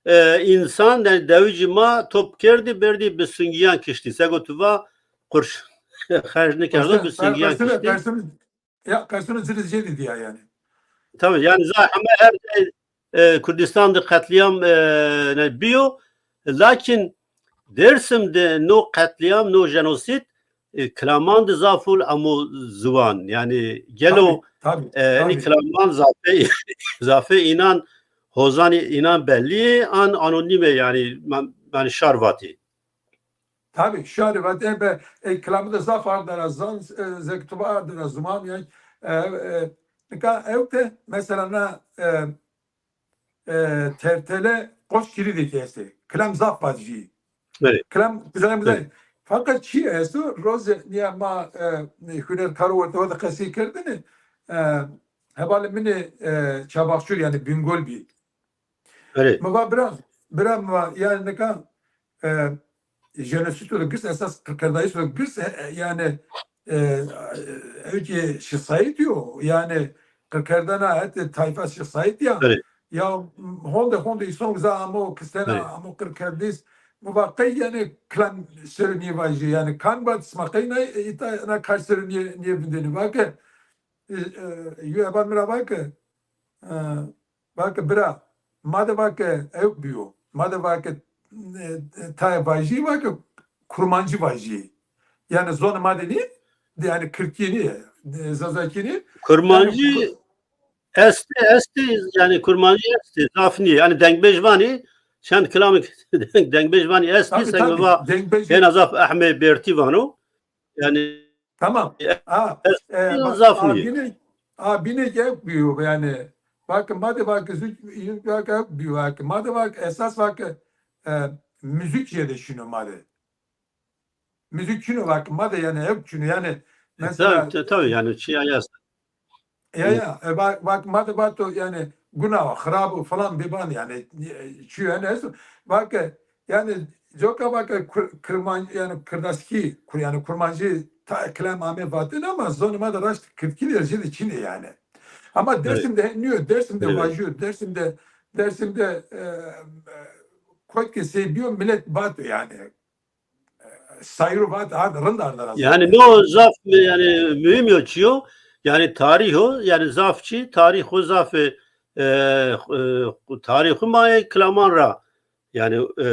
e, însan, yani dewicî ma top kerdî, berdî bi sungîyan kiştî. Sego tu va qurş xerc nêkerdo, bi sungîyan kiştî. Ya, qersûnê ci rê zêde dîya yani. Tabii, yani za-, heme her cayê, e, Kurdistan de qetlîam, e, ne bîyo. Lakin Dêrsim de no qetlîam, no jenosîd, e, kilaman de zaf ol amo ziwan. Yani gelo, tabii, tabii, e, enî kilaman zafê, zafê înan, hozanê înan bellî yê, an anonîm ê yani, man, yani şar vatî. Tabii, şarî vat, e, be, e, kilamî de zaf arda ra zan, e, zek tu va arda ra ziman, yani, e, e, nika ewk de, mesela, na, e, e, tertele qoşk kirî de ki estê. Kilam zaf vacî. Evet. Kilam güzel, güzel. Evet. Fakat çi esto, roze, niye ma, e, hunerkaro orada, de qesey kerdini, e, hevalê min ê, e, Çabaxçur, yani Bingöl bî. Belê. Mi va bira, bira mi va, yani nika, e, jenosîdo de girs, esas qirkerdayîşo de girs, e, e, yanî, e, e, ewkê Şêx Seîd yo, yanî qirkerdena hetê tayfa Şêx Seîd ya. Evet. Ya honde honde îson uza amo kistena, evet, amo qirkerdîs. Mi va qey yanî kilam ser o nêvajî, yanî kan va sima qey na, îta na kar ser o nê, nêvindênî. Va ke, e, e, yo heval mi ra va ke, e, va ke bira, ma de va ke ewk bîyo. Ma de va ke, e, e, tayê vajî, va ke kurmancî vajî. Yanî zonê ma de nî, de yanî kirdkî nî, de zazakî nî. Kurmancî yanî ku- estê, estê, yanî kurmancî estê, zaf nî. Yanî dengbêj vanî, çend kilamêk dengbêj vanî estî, tabii, seng mi tabii, va dengbêj ena zaf ehmê bêrtî vano. Yanî, tamam. A, e, e, ba-, zaf a, nîye. Bîne, a, bîne ke bîyo yanî. Bak, ma de bak, zük, bak, bîyo, bak. Ma de bak, esas bak, e, müzik jê de şino ma de. Müzik şino bak, ma de yanî hep şino yanî. E, mesela tabii, ta-, tabii, yanî şey ya. Ya, ya, e, bak, bak, ma de bak to yanî, guna wa, xirab û falan biban yanî, e, çi yanî esto. Bak, e, yanî, coka bak, e, kur-, kirman, yanî, kirdaskî, kur-, yanî, kurmancî ta kilam ame vatin ama zonê ma de raşt kirdkî de jê de çin ê yanî. Ama, evet, Dersim de nîyo, Dersim de, evet, vajîyo, Dersim de, Dersim de, e, e, kot ke sey bîyo, milet vato yanî. Sayru vat ard, rind arda ra. Yanî no zaf mi-, yanî muhîm yo çîyo. Yanî tarîh o, yanî zaf çî, tarîh o zaf, e, e, tarîh o ma yê kilaman ra. Yanî, e,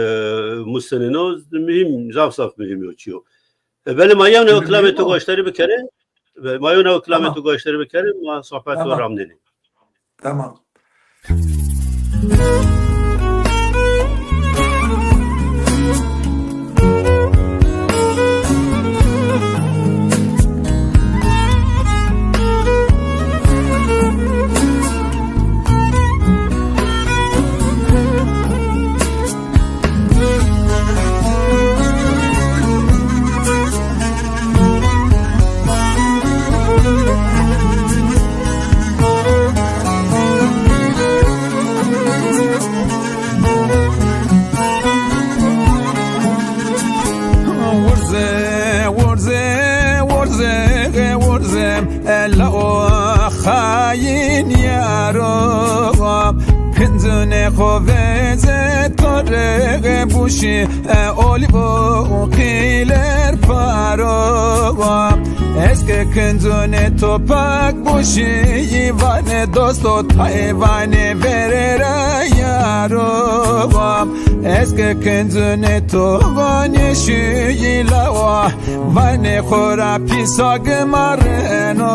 musenino muhîm, zaf zaf muhîm yo çîyo. E, belê ma yewna o kilamê to goşdarî bikerê. Ve ma yewna o kilamê to goşdarî bikerê, ma sohbet to ramnenê. Tamam. Wurze, wurze, wurze, wurze, ela o xayîn yaro. Kincunê xo veze to rê buşî, e, olî vo qîler paro. Ez ke kincunê to pak buşî, vanê dosto, tayê vanê verê ra yaro. Ez ke kincunê to vanê şîyî lawa, vanê xo ra pîsa gimareno.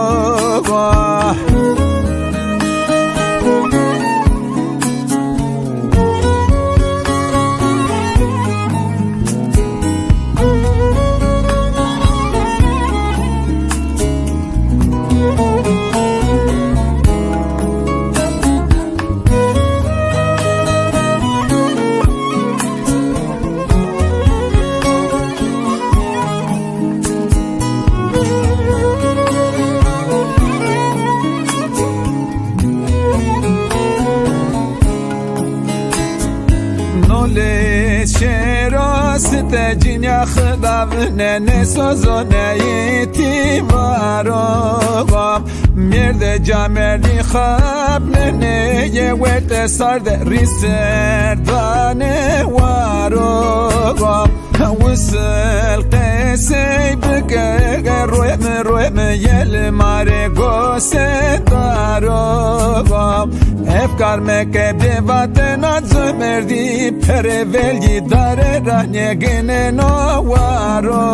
Nolê şêro site cinya xidavine, ne sozo ne îtîbaro. Mêrde camerdî xapnenê, yê werte sarde rî ser danê waro. Wisil qesey bike, royme, royme, yel mare gose daro. Efkar meke bê vatena cemerdî, pere velgî dare ra nêgineno waro.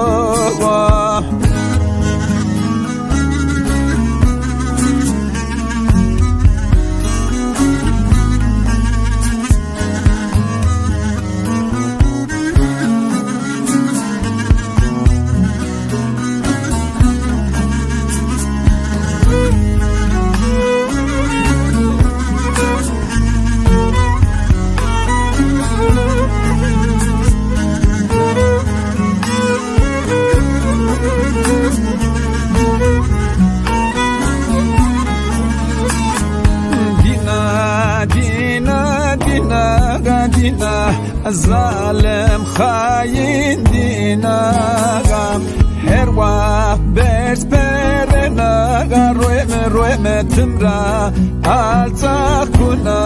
Dîna, zalim xayîn dîna, her wext berz perena, rueme, rueme tim ra alçaq kuna.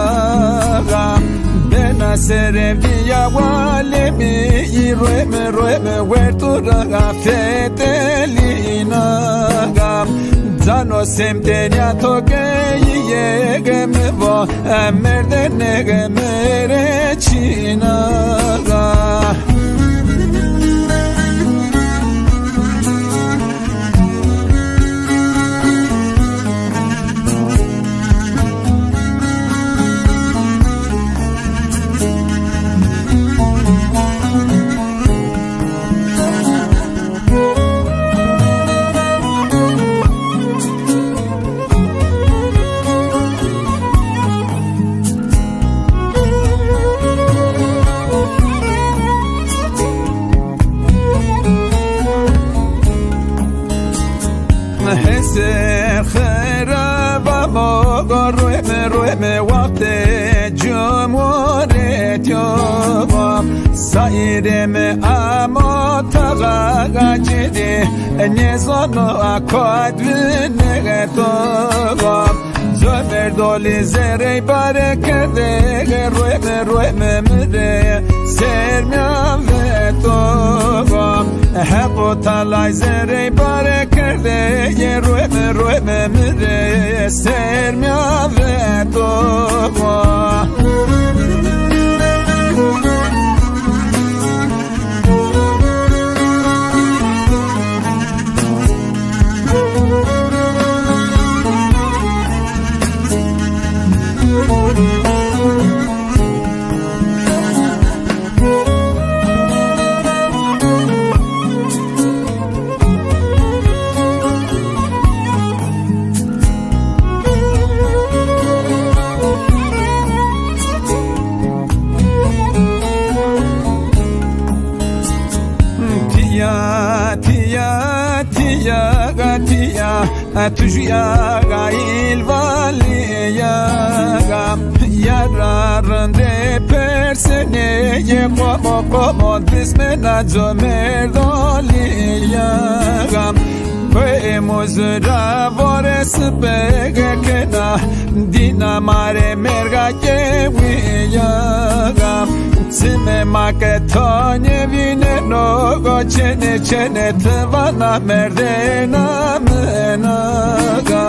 Bena serevdîya walemî, rueme, rueme werto ra fetelîna. Cano semtenya to keye ge mi va, merdene ge mere çina. Hesê xirava mo go rueme, rueme wextê cumhuriyet yo go. Saîrê mi amo taxa cirî, nêzano a kod vinê to go. Zomerdolî zerey bare kerde, rueme, rueme mi rê sermîya ve to go. Heqo talay zerey bare kerde, rueme, rueme mi rê sermîya ve to go. Tîya, tîya, tîya, ga tîya, tu jûya ga îlvalîya ga. Yara rindê persenê yê qomo qomo, dismena comerdolîya ga. Pê muzura vore sipege kena, dîna ma rê merga kewîya ga. Çimê ma ke to nêvîneno go, çênê çênê ti vana merdêna min a ga.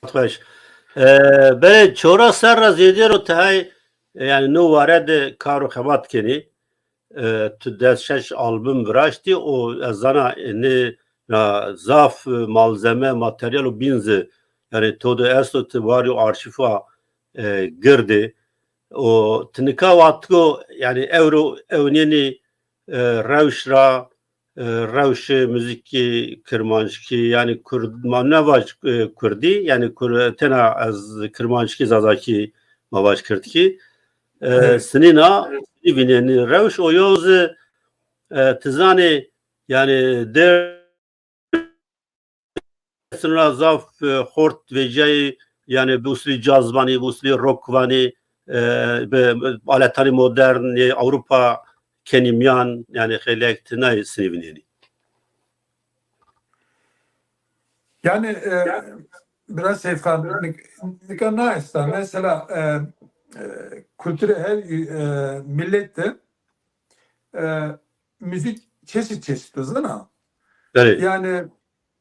Xweş. E, belê, çewres serr ra zêde ro ti hay, e, yanî no ware de kar û xebat kenî. E, tu des şeş album viraştî û ez zana, e, nê ra zaf, e, malzeme, materyal û bîn zî, yanî to de esto, ti warî û arşîfa, e, girdî. Û ti nika vatiko, yanî ewro ewnîyenî, e, rewş ra, e, rewşê muzîkî kirmanckî, yanî kurd, ma nevaj, e, kurdî, yanî kur-, tena ez kirmanckî, zazakî ma vaj kirdkî. E, Evet. Sinîna, sinî vînenî rewş o yo zî, e, ti zanî, yanî der Dêrsim ra zaf, e, xort vecîyayî, yanî bi usulî caz vanî, bi usulî rock vanî, e, bi, bi aletanî modern, ê Ewropa kenî mîyan, yanî xeylek ti nayê sinî vînenî. Yanî, e, biraz Seyfkan, nik-, nika na esta. Mesela, e, e, kulturê her, e, millet de, e, müzik çeşit çeşit o, zana. Belê. Yanî,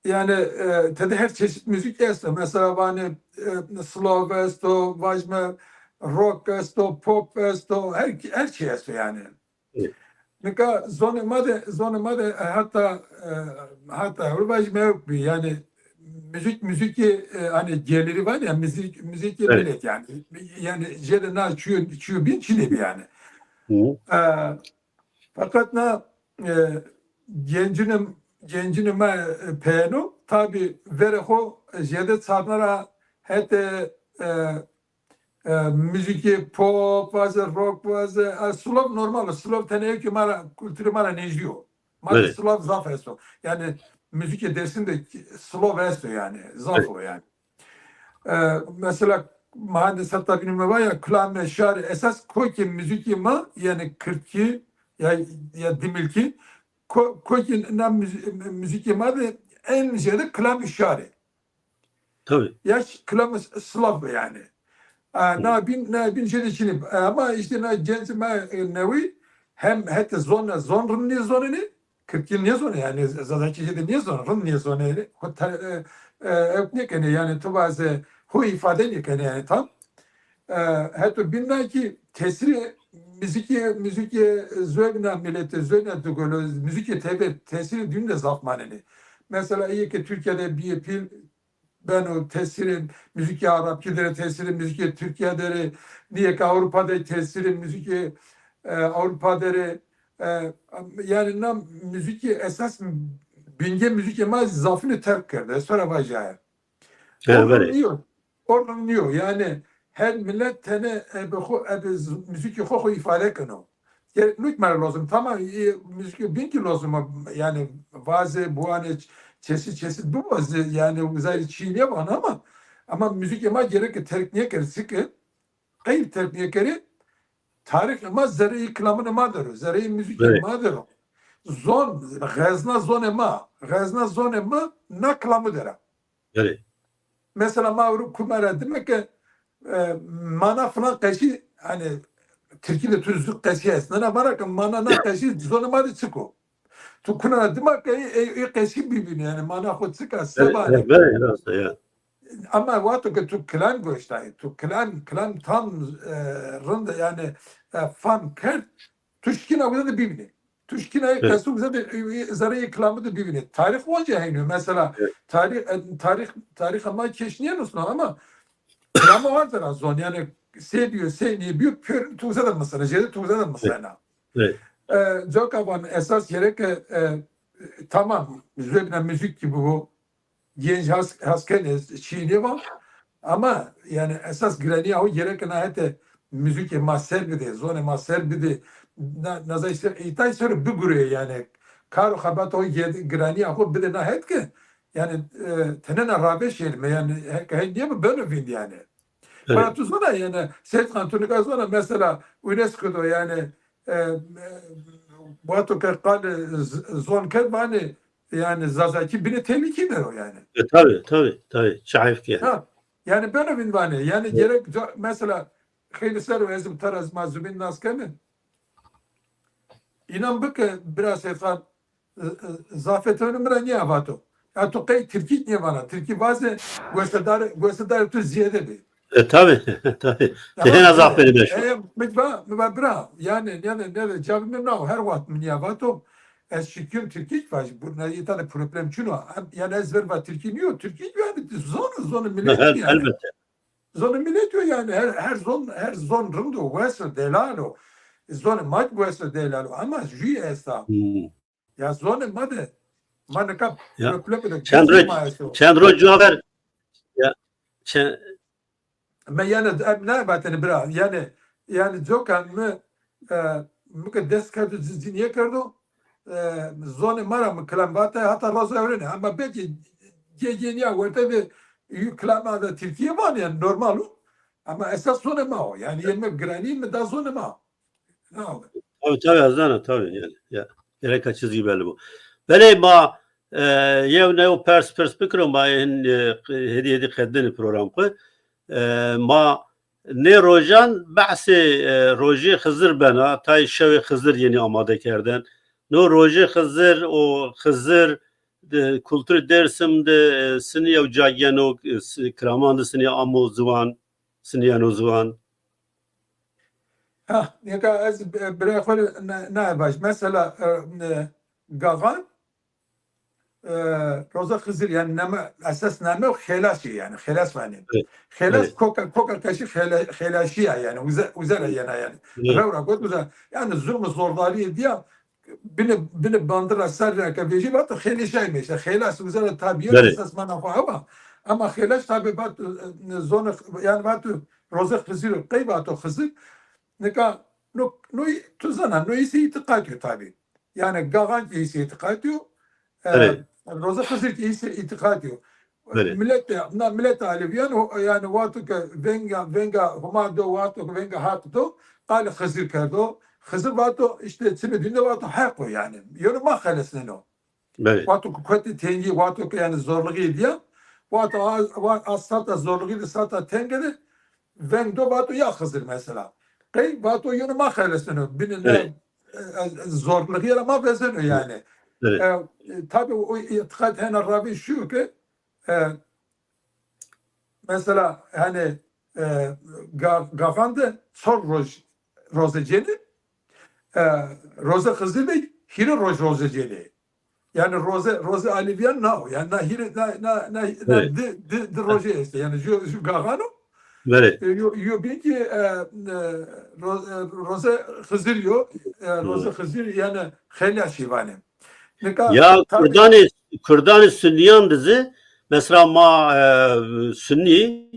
yanî, e, tede her çeşit müzik esto. Mesela vanê, e, slow esto, vajme rock esto, pop esto, her, her şey esto yanî. Nika zonê ma de, zonê ma de, e, heta, e, heta ewro vajî mewk bî. Yanî müzik, müzik, e, hani geliri var ya, müzik, müzik millet yani. Yani jede na çiyo, çiyo bin çinê bî yani. E, fakat na, e, gencini, gencini ma, e, peyeno, tabi verê xo, e, jede çarna ra hete, e, e, muzîkê pop vaze, rock vaze, e, slow normal o. Slow tenê ewkê ma ra, kulturê ma ra nêjdî yo. Ma de Belê. Slav zaf esto. Yanî muzîkê Dêrsim de ki-, Slav esto yanî. Zaf Belê. O yanî. E, mesela, ma de seta bînî mi va ya, kilamê şarî esas kokê muzîkê ma, yanî kirdkî ya, ya dimilkî, ko-, kokê na muz-, muzîkê ma de en zêde kilamê şarî. Tabii. Ya ş-, kilamê s-, Slav yanî. E, Hı. Na bîn, na bîn jêde çinî. E, ama îşte na genc ma, e, newî hem hetê zon, zon rind nêzonenê, kirdkî nêzonê, yanî Zazakî jêde nêzon, rind nêzonê. Xo te-, e, e, ewk nêkenê, yanî tu vaze xo îfade nêkenê yanî tam. E, heto bîn na kî tesîrê muzîkê, muzîkê zobîna miletî, zobîna digolo, muzîkê tebe tesîrê dîn de zaf manenê. Mesela ê ke Tirkîya de bîyê pîl beno, tesîrê muzîkê Arabkî der ê, tesîrê muzîkê Tirkîya der ê, nîyê ke Ewropa de tesîrê muzîkê, e, Ewropa der ê. E, yanî na muzîkê esas bingê muzîkê ma zafîne terk kerde. Ez to ra vajîya. He, o rind belê. Nîyo. O rind nîyo. Yanî her milet tenê ebe xo, ebe z-, muzîkê xo xo îfade keno. Gerek nûk ma ra lozim. Tamam, e, muzîkê bîn kî lozim o. Yanî vaze, biwane, ç-, çeşît çeşît biwazê. Yanî uza rê çî nêvan ama, ama muzîkê ma gereke terk nêkerê. Çike qey terk nêkerê? Tarîxê ma zereyê kilamûnê ma der o. Zereyê muzîkê Evet. ma der o. Zon, xezna zonê ma. Xezna zonê ma na kilamû der a. Belê. Mesela ma ewro kume ra dime ke, e, mana filan qeşî, hani, tirkî de tu zû qeşî est. Nana vana ke mana na Ya. qeşî zonê ma de çik o. Tu kuna ra dima ke ê, ê, ê qeşî bivînî, yanî mana xo çik a, se Belê, vanê. belê, rast a, ya. Ama wexto ke tu kilam goştayî, tu kilam, kilam tam, e, rind, yanî, e, fam kerd, tu şikîna uza de bivînî. Tu şikîna ê Evet. qesû uza de, e, e, zereyê kilamû de bivînî. Tarîx onca heyno. Mesela Evet. tarîx, e, tarîx, tarîxa ma keş nênusno ama kilamû arde ra zon. Yanî se bîyo, se nêbîyo, pêro tu uza de misena, jêde tu uza de misena. Evet. E, coka van esas gereke, e, tamam, zobîna muzîk kî bibo, genc has, has kenê, çî nêva. Ama yanî esas giranîya o gereke na hetê muzîkê ma ser bidê, zonê ma ser bidê. Na, naza îşte îtay ser bigurê yanî. Kar û xebat o gê-, giranîya xo bidê na het ke yanî, e, tenena ravêş hêlme yanî, he, he nêbi beno vînd yanî. Evet. Bana tu zona yanî, Seyîd Xan, tu nika zona mesela UNESCO do yanî, e, e, wexto ke qalê z-, zon kerd vanê, yanî Zazakî binê tehlîkî der o yanî. E, tabii, tabii, tabii. Çi heyf ki. Ha, yanî beno vînd vanê. Yanî Evet. gerek co-, mesela xeylê serr o ez û tera ez ma zubîn nas keme. Înan bike bira Seyîd Xan, e, e, zafê tewne mi ra nîyavato. Ya tu qey tirkî nêvana. Tirkî vaze goşedarê, goşedarê tu ziyede bê. E, tabii, tabii. Tamam, Tehena yani, zafê meşhur. E, mi va, mi va bira, yani, yani, yani, cavî mi nao, her wext mi nîyavato. Ez şikîn tirkî vaj, bu ne, îta de problem çin o. Em, yani ez ver va tirkî nîyo, tirkî yani zon, zon millet El-, yani. Elbette. Zonê milet o yani, her, her zon, her zon rind o, wes o, delal o. Zonê ma kî wes o, delal o. Ama jû esta. Hmm. Ya zonê ma de, ma nika Ya. problem de, Çend geçim roj, ma esto. Çend roj cuwa ver. Ya. Çend... Me yani, em ne vatene bira, yani, yani coka mi, e, mi ke dest kerdo, ci, ci nêkerdo, e, zonê ma ra mi kilam vate, hata roza ewrene. Ama belkî gê-, gênîya werte ve yu kilama de Tirkîye vanê, yani normal o. Ama esas zonê ma o. Yani yeme giranî mi da zonê ma. Ne oldu? Tabii, tabii, ez zana, tabii, yani. Ya, gereka çizgî belli bu. Belê ma, e, yew neyo pers, pers bikiro, ma hin, e, hêdî, hêdî qedinî program xwu. E, ma nê rojan behsê, e, rojê Xizir bena, tay şewê Xizir yenî amade kerden. No rojê Xizir û Xizir de, kulturê Dêrsim de, e, sinî yew ca geno, e, si-, kiraman de sinî amo ziwan, sinî yeno ziwan. Ha, nika ez, e, birayê xwu rê ne, ne vaj. Mesela, e, e, Gaxan, e, Roza Xizir, yani name, esas name o Xêlaş ê yani, Xêlaş vanê. Evet. Xêlaş Evet. koka, koka keşî Xêla-, Xêlaşî ya yani, uze-, uze ra Evet. yena yani. Evet. Rew ra got uze, yani zulm û zordarîyê dîya, binê, binê bandira ser ra ke vejî vato Xêlêşay meşe. Xêlaş uze ra tabî yeno, Evet. esas mana xwu hewa. Ama Xêlaş tabî vato, e, zon, yani vato Roza Xizir o, qey vato Xizir. Nika no, no, tu zana, no îsê îtîqatî yo tabî. Yanî Gaxan kî îsê îtîqatî yo. E, Belê. Roze Xizir kî îsê îtîqatî yo. Belê. Milet de, na milet Alevîyan o, yanî wexto ke venga, venga Homa do, wexto ke venga Haq do, qalê Xizir kerdo. Xizir vato, îşte çimê dîn de vato Heq o yanî. Yeno ma xelesneno. Belê. Wexto ke kotê tengî, wexto ke yanî zorluxî dîya, wexto a, wa-, a sata zorluxî de, sata tenge de veng do vato ya Xizir mesela. Qey vato yeno ma xelesneno. Binê ne, Belê. e, e, zorluxî ra ma vezeno yanî. Belê. E, e, tabî o îtîqat hena ravî şu ke, e, mesela, hanî, e, Ga-, Gaxan de çar roj roze cênê, e, roze Xizir de hîrê roj roze cênê. Yanî roze, roze Alevîyan na o. Yanî na hîrê, na, na, na, na Evet. di, di, di roje estê. Yanî ju, ju Gaxan o. Evet. E, yo, yo bîn kî, e, e, ro-, e, roze Xizir yo. E, roze Xizir yanî xeylê şîvanê. Nika Ya tabii. Kurdanê, Kurdanê Sunnîyan de zî, mesela ma, e, Sunnî,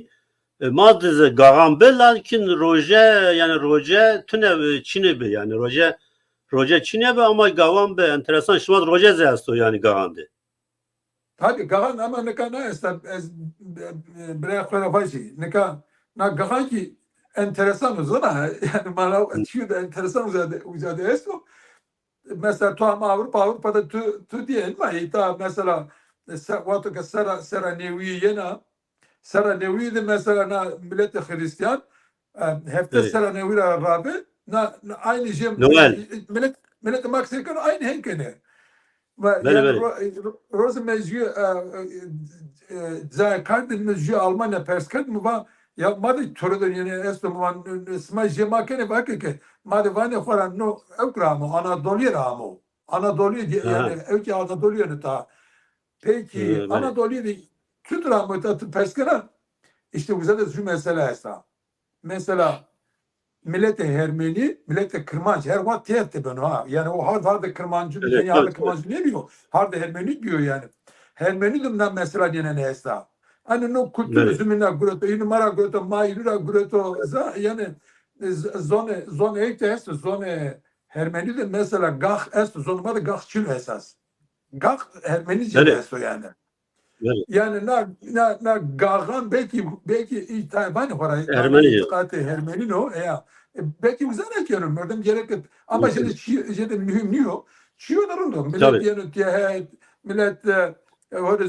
e, ma de zî Gaxan bi, lakin roje, yanî roje tune, e, çinê bi, yanî roje, roje çinê bi ama Gaxan bi. Enteresan, şima de roje zî esto yanî Gaxan de. Tabii Gaxan ama nika na esta, ez, e, e, birayê xo ra vajî. Nika na Gaxan kî enteresan o zana, yanî mana çîyo de enteresan uca de, uca de esto. Mesela tu ama Avrupa, Avrupa de tu, tu dîyê ma îta mesela, e, se-, wexto ke sera, sera newî yena, sera newî de mesela na miletê Xirîstîyan, e, hefte Evet. sera newî ra rabe, na, na aynî jê Noel. milet, milet ma qisey keno aynî hên kenê. Ve Belê, yani belê. ro-, ro-, rozê meclî, e, e, e, cayê kardê mi jü Almanya pers kerd, mi va, ya ma de tore de yani esto, mi va, n-, n-, sima jê ma kenê, va ke, ke, ma de vanê xo ra no, ewk ra amo, Anadolîye ra amo. Anadolîye de, Aha. yani, ewkê Anadolîye ne ta. Peki, Hı, belê. Anadolîye de çutur amo ta tu pers kena? İşte uza de jü mesele esta. Mesela, miletê Hermenî, miletê Kirmanc, her wext têhet de beno ha. Yani o hard hardê Kirmancî, Evet, yani hardê evet, evet. Kirmancî nêbîyo, hardê Hermenî bîyo yani. Hermenî de na mesela nênene esta. Hani no kultur Evet. zumîna gureto, înu ma ra gureto, ma înu ra gureto, za-, yani, e, z-, zonê, zonê ey de esto, zonê Hermenî de mesela Gax esto, zonê ma de Gax çin o esas. Gax Hermenî cêde Evet. esto yani. Evet. Yani na, na, na Gaxan belkî, belkî îtayê vanê xo ra, Ermeni. Îtîqatê Hermenî no, e, ya. E, belkî uza ra keno, merdim gerek, ama Hı hı. jêde çi-, jêde muhîm nîyo. Çîyo de rind o. Milet Tabii. yeno têhet, milet, e, e, öyle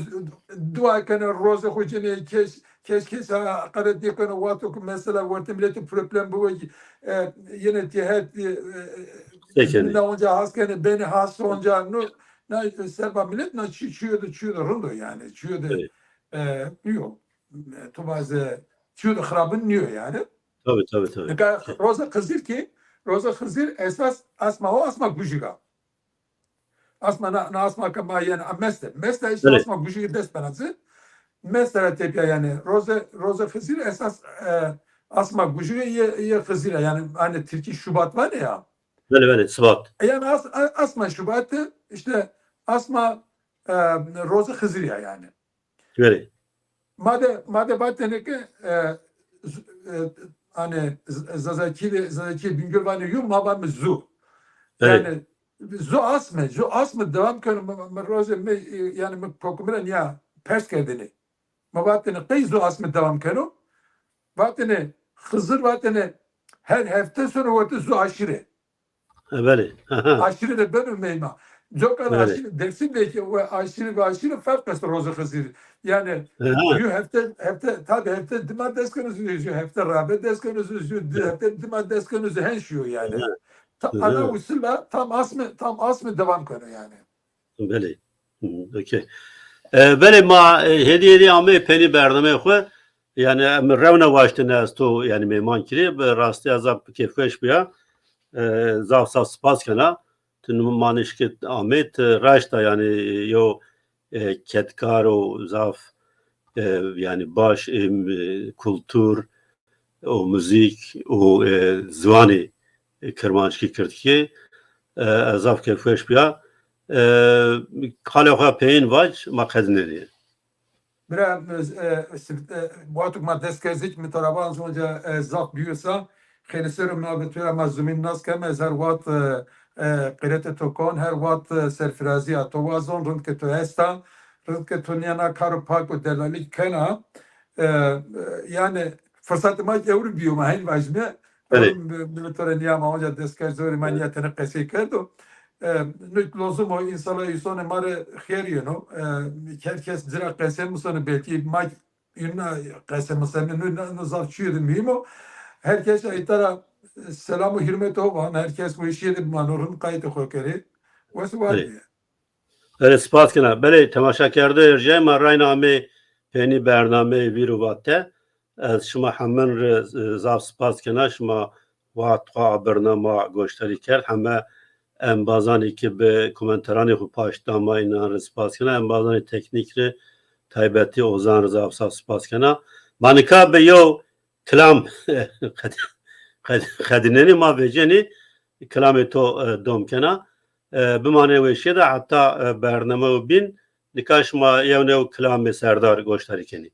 dua keno, roze xo cênê, kes, kes, kes ha, hakaret nêkeno, wexto ki mesela wertê miletî problem bibo, e, yeno têhet, e, e, Peki. na onca has kenê, benê has onca, no, na serba milet, na çi-, çîyo de, çîyo de rind o yani. Çîyo de, Evet. e, nîyo. E, tu vaze, çîyo de xirabin nîyo yani. Tabii, tabii, tabii. Nika roza Xizir ki, roza Xizir esas asma o, asma gujig a. Asma na, na asma ke ma yena, a meste. Meste işte Evet. asma gujig dest bena ci. Meste ra tepya yani. Roza, roza Xizir esas, e, asma gujig yê, yê Xizir a. Yani hani Tirkî Şubat vanê ya. Belê, belê, Şubat. E, yani as-, a-, asma Şubat de işte asma, e, roza Xizir ya yani. Belê. Ma de, ma de vatêne ke, e, z-, e, hani Z-, Zazakî de, Zazakî Bingöl vanê yo, ma vanê zu. Belê. Yani zu asme, zu asme devam keno, mi, mi roze mi, e, yani mi kokumira niya pers kerdêne. Ma vatêne qey zu asme devam keno? Vatêne Xizir vatêne her hefte sono wertê zu aşîre. E, belê. Aşîre de beno meyma. Coka de Belê. aşîre, Dêrsim de ki o aşîre ve aşîre ferq esto roza Xizir. Yani Aha. jü hefte, hefte, tabi hefte dima dest keno zu, jü hefte rabe dest keno zu, jü di-, Evet. hefte dima dest keno zu, hen şiyo yani. Aha. Ta-, Aha. ana usul la tam asme, tam asme devam keno yani. Belê. Hı, okey. E, belê ma, e, hêdî hêdî ameyê peynî bernameyê xo. Yani, em rewna waştene ez to, yani, mêman kirê, bi rastî ez zaf bi kêfweş bîya. E, zaf zaf spas kena. Ti ma nişkit amê, ti raşta, yani, yo, e, kedkar o zaf, e, yani, baş, e, kultur, o muzîk, o, e, ziwanê, e, kirmanckî, kirdkî, e, ez zaf kêfweş bîya. E, qalê xo ya peyên vac, ma qedînenê. Bira, e, e, sif-, e, wexto ke ma dest kerd zî, mi to ra va ez onca, e, zaf bîyo sa, xêlî serr o ma bi to ra ma zumîn nas keme, ez her wext, e, e, qîretê to kon, her wext, e, serfirazîya to wazon, rind ke to esta, rind ke to nîya na karo pak û delalî kena. E, e, yanî firsatê ma ewro bîyo, ma hên vajîme. Belê. Ewro mi-, mi to rê nîya ma onca dest kerd zorî, ma nîya tenê qesey kerdo. E, nu lozim o, înşallah îsonê ma rê xêr yeno. E, her kes ci ra qesey museno, belkî ma îna qesey museno, nu, nu, nu zaf çîyê de muhîm o. Her kes ey ta ra selam û hurmet o van, her kes weşîye de bimano, rind qayîtê xo kerê. Wes û war bîye. Belê, spas kena. Belê, temaşakerdoyê erjayê ma, rayna amê peynî bernameyê Vîr û Vate. Ez şima hemin rê, e, zaf spas kena. Şima wext xo abirna ma goşdarî kerd. Heme embazanê ke bi komentaranê xo paşt da ma înan rê spas kena. Embazanê teknîk rê, taybetî Ozan rê zaf zaf spas kena. Ma nika bi yew kilam qed-, qed-, qedînenî, ma vecînenî kilamê to, e, dom kena. E, bimanê weşîye de heta, e, bernameyo bîn. Nika şima yew new kilamê Serdar goşdarî kenî.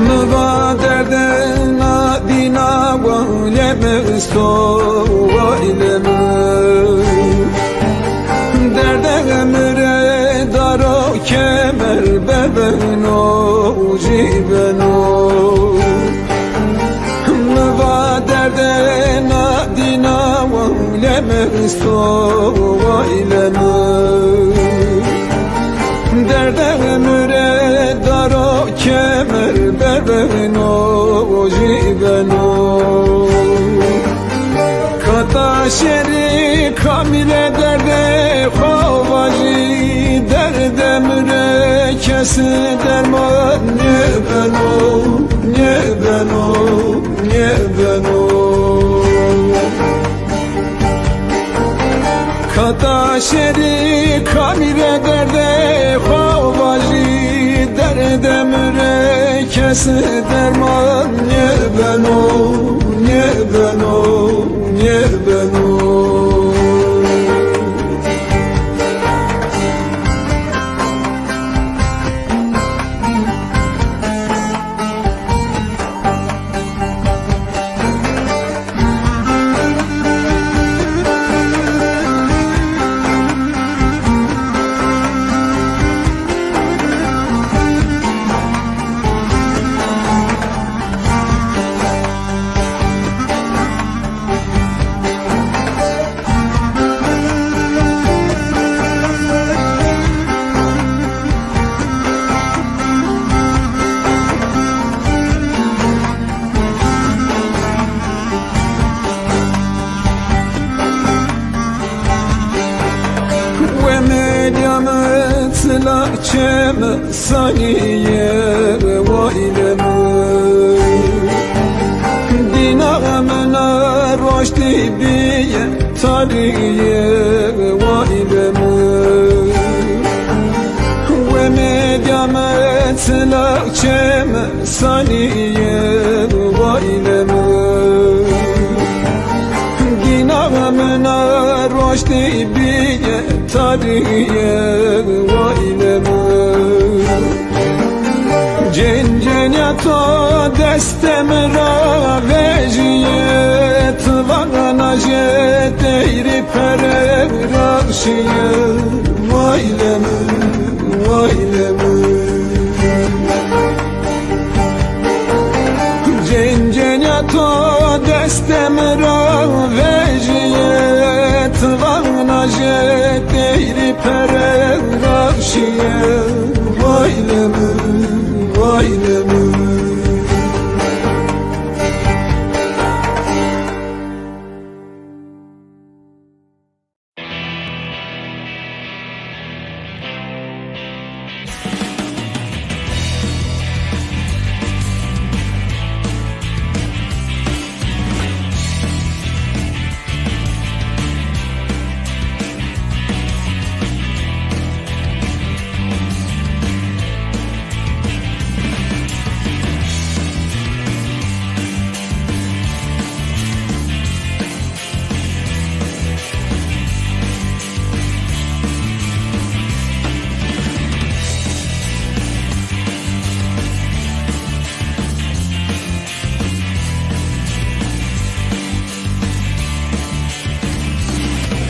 Mi va derdê na dîna welê mi esto, welê mi. Derdê mi rê daro kemer bebeno, jî beno. Mi va derdê na dîna welê mi esto, welê mi. Derdê mi rê daro kemer bebeno, jî beno. Kata şêrî kamîle derdê xo vajî, derdê mi rê kes derman nêbeno, nêbeno, nêbeno. Kata şêrî kamîle derdê xo vajî, derdê mi rê kes derman nêbeno, nêbeno, nêbeno. Wemedya mi çila çeme sanîye, welê mi. Dîna mi na roştî bîye tarîye, welê mi. Wemedya mi çila çeme sanîye, welê mi. Dîna mi na roştî bîye tarîye, welê mi. Cêncênîya to destê mi ra vejîye, ti vana jê teyrî pere ra şîye, welê mi. Cêncênîya to destê mi ra vejîye, ti vana jê têrî pere ra şîye.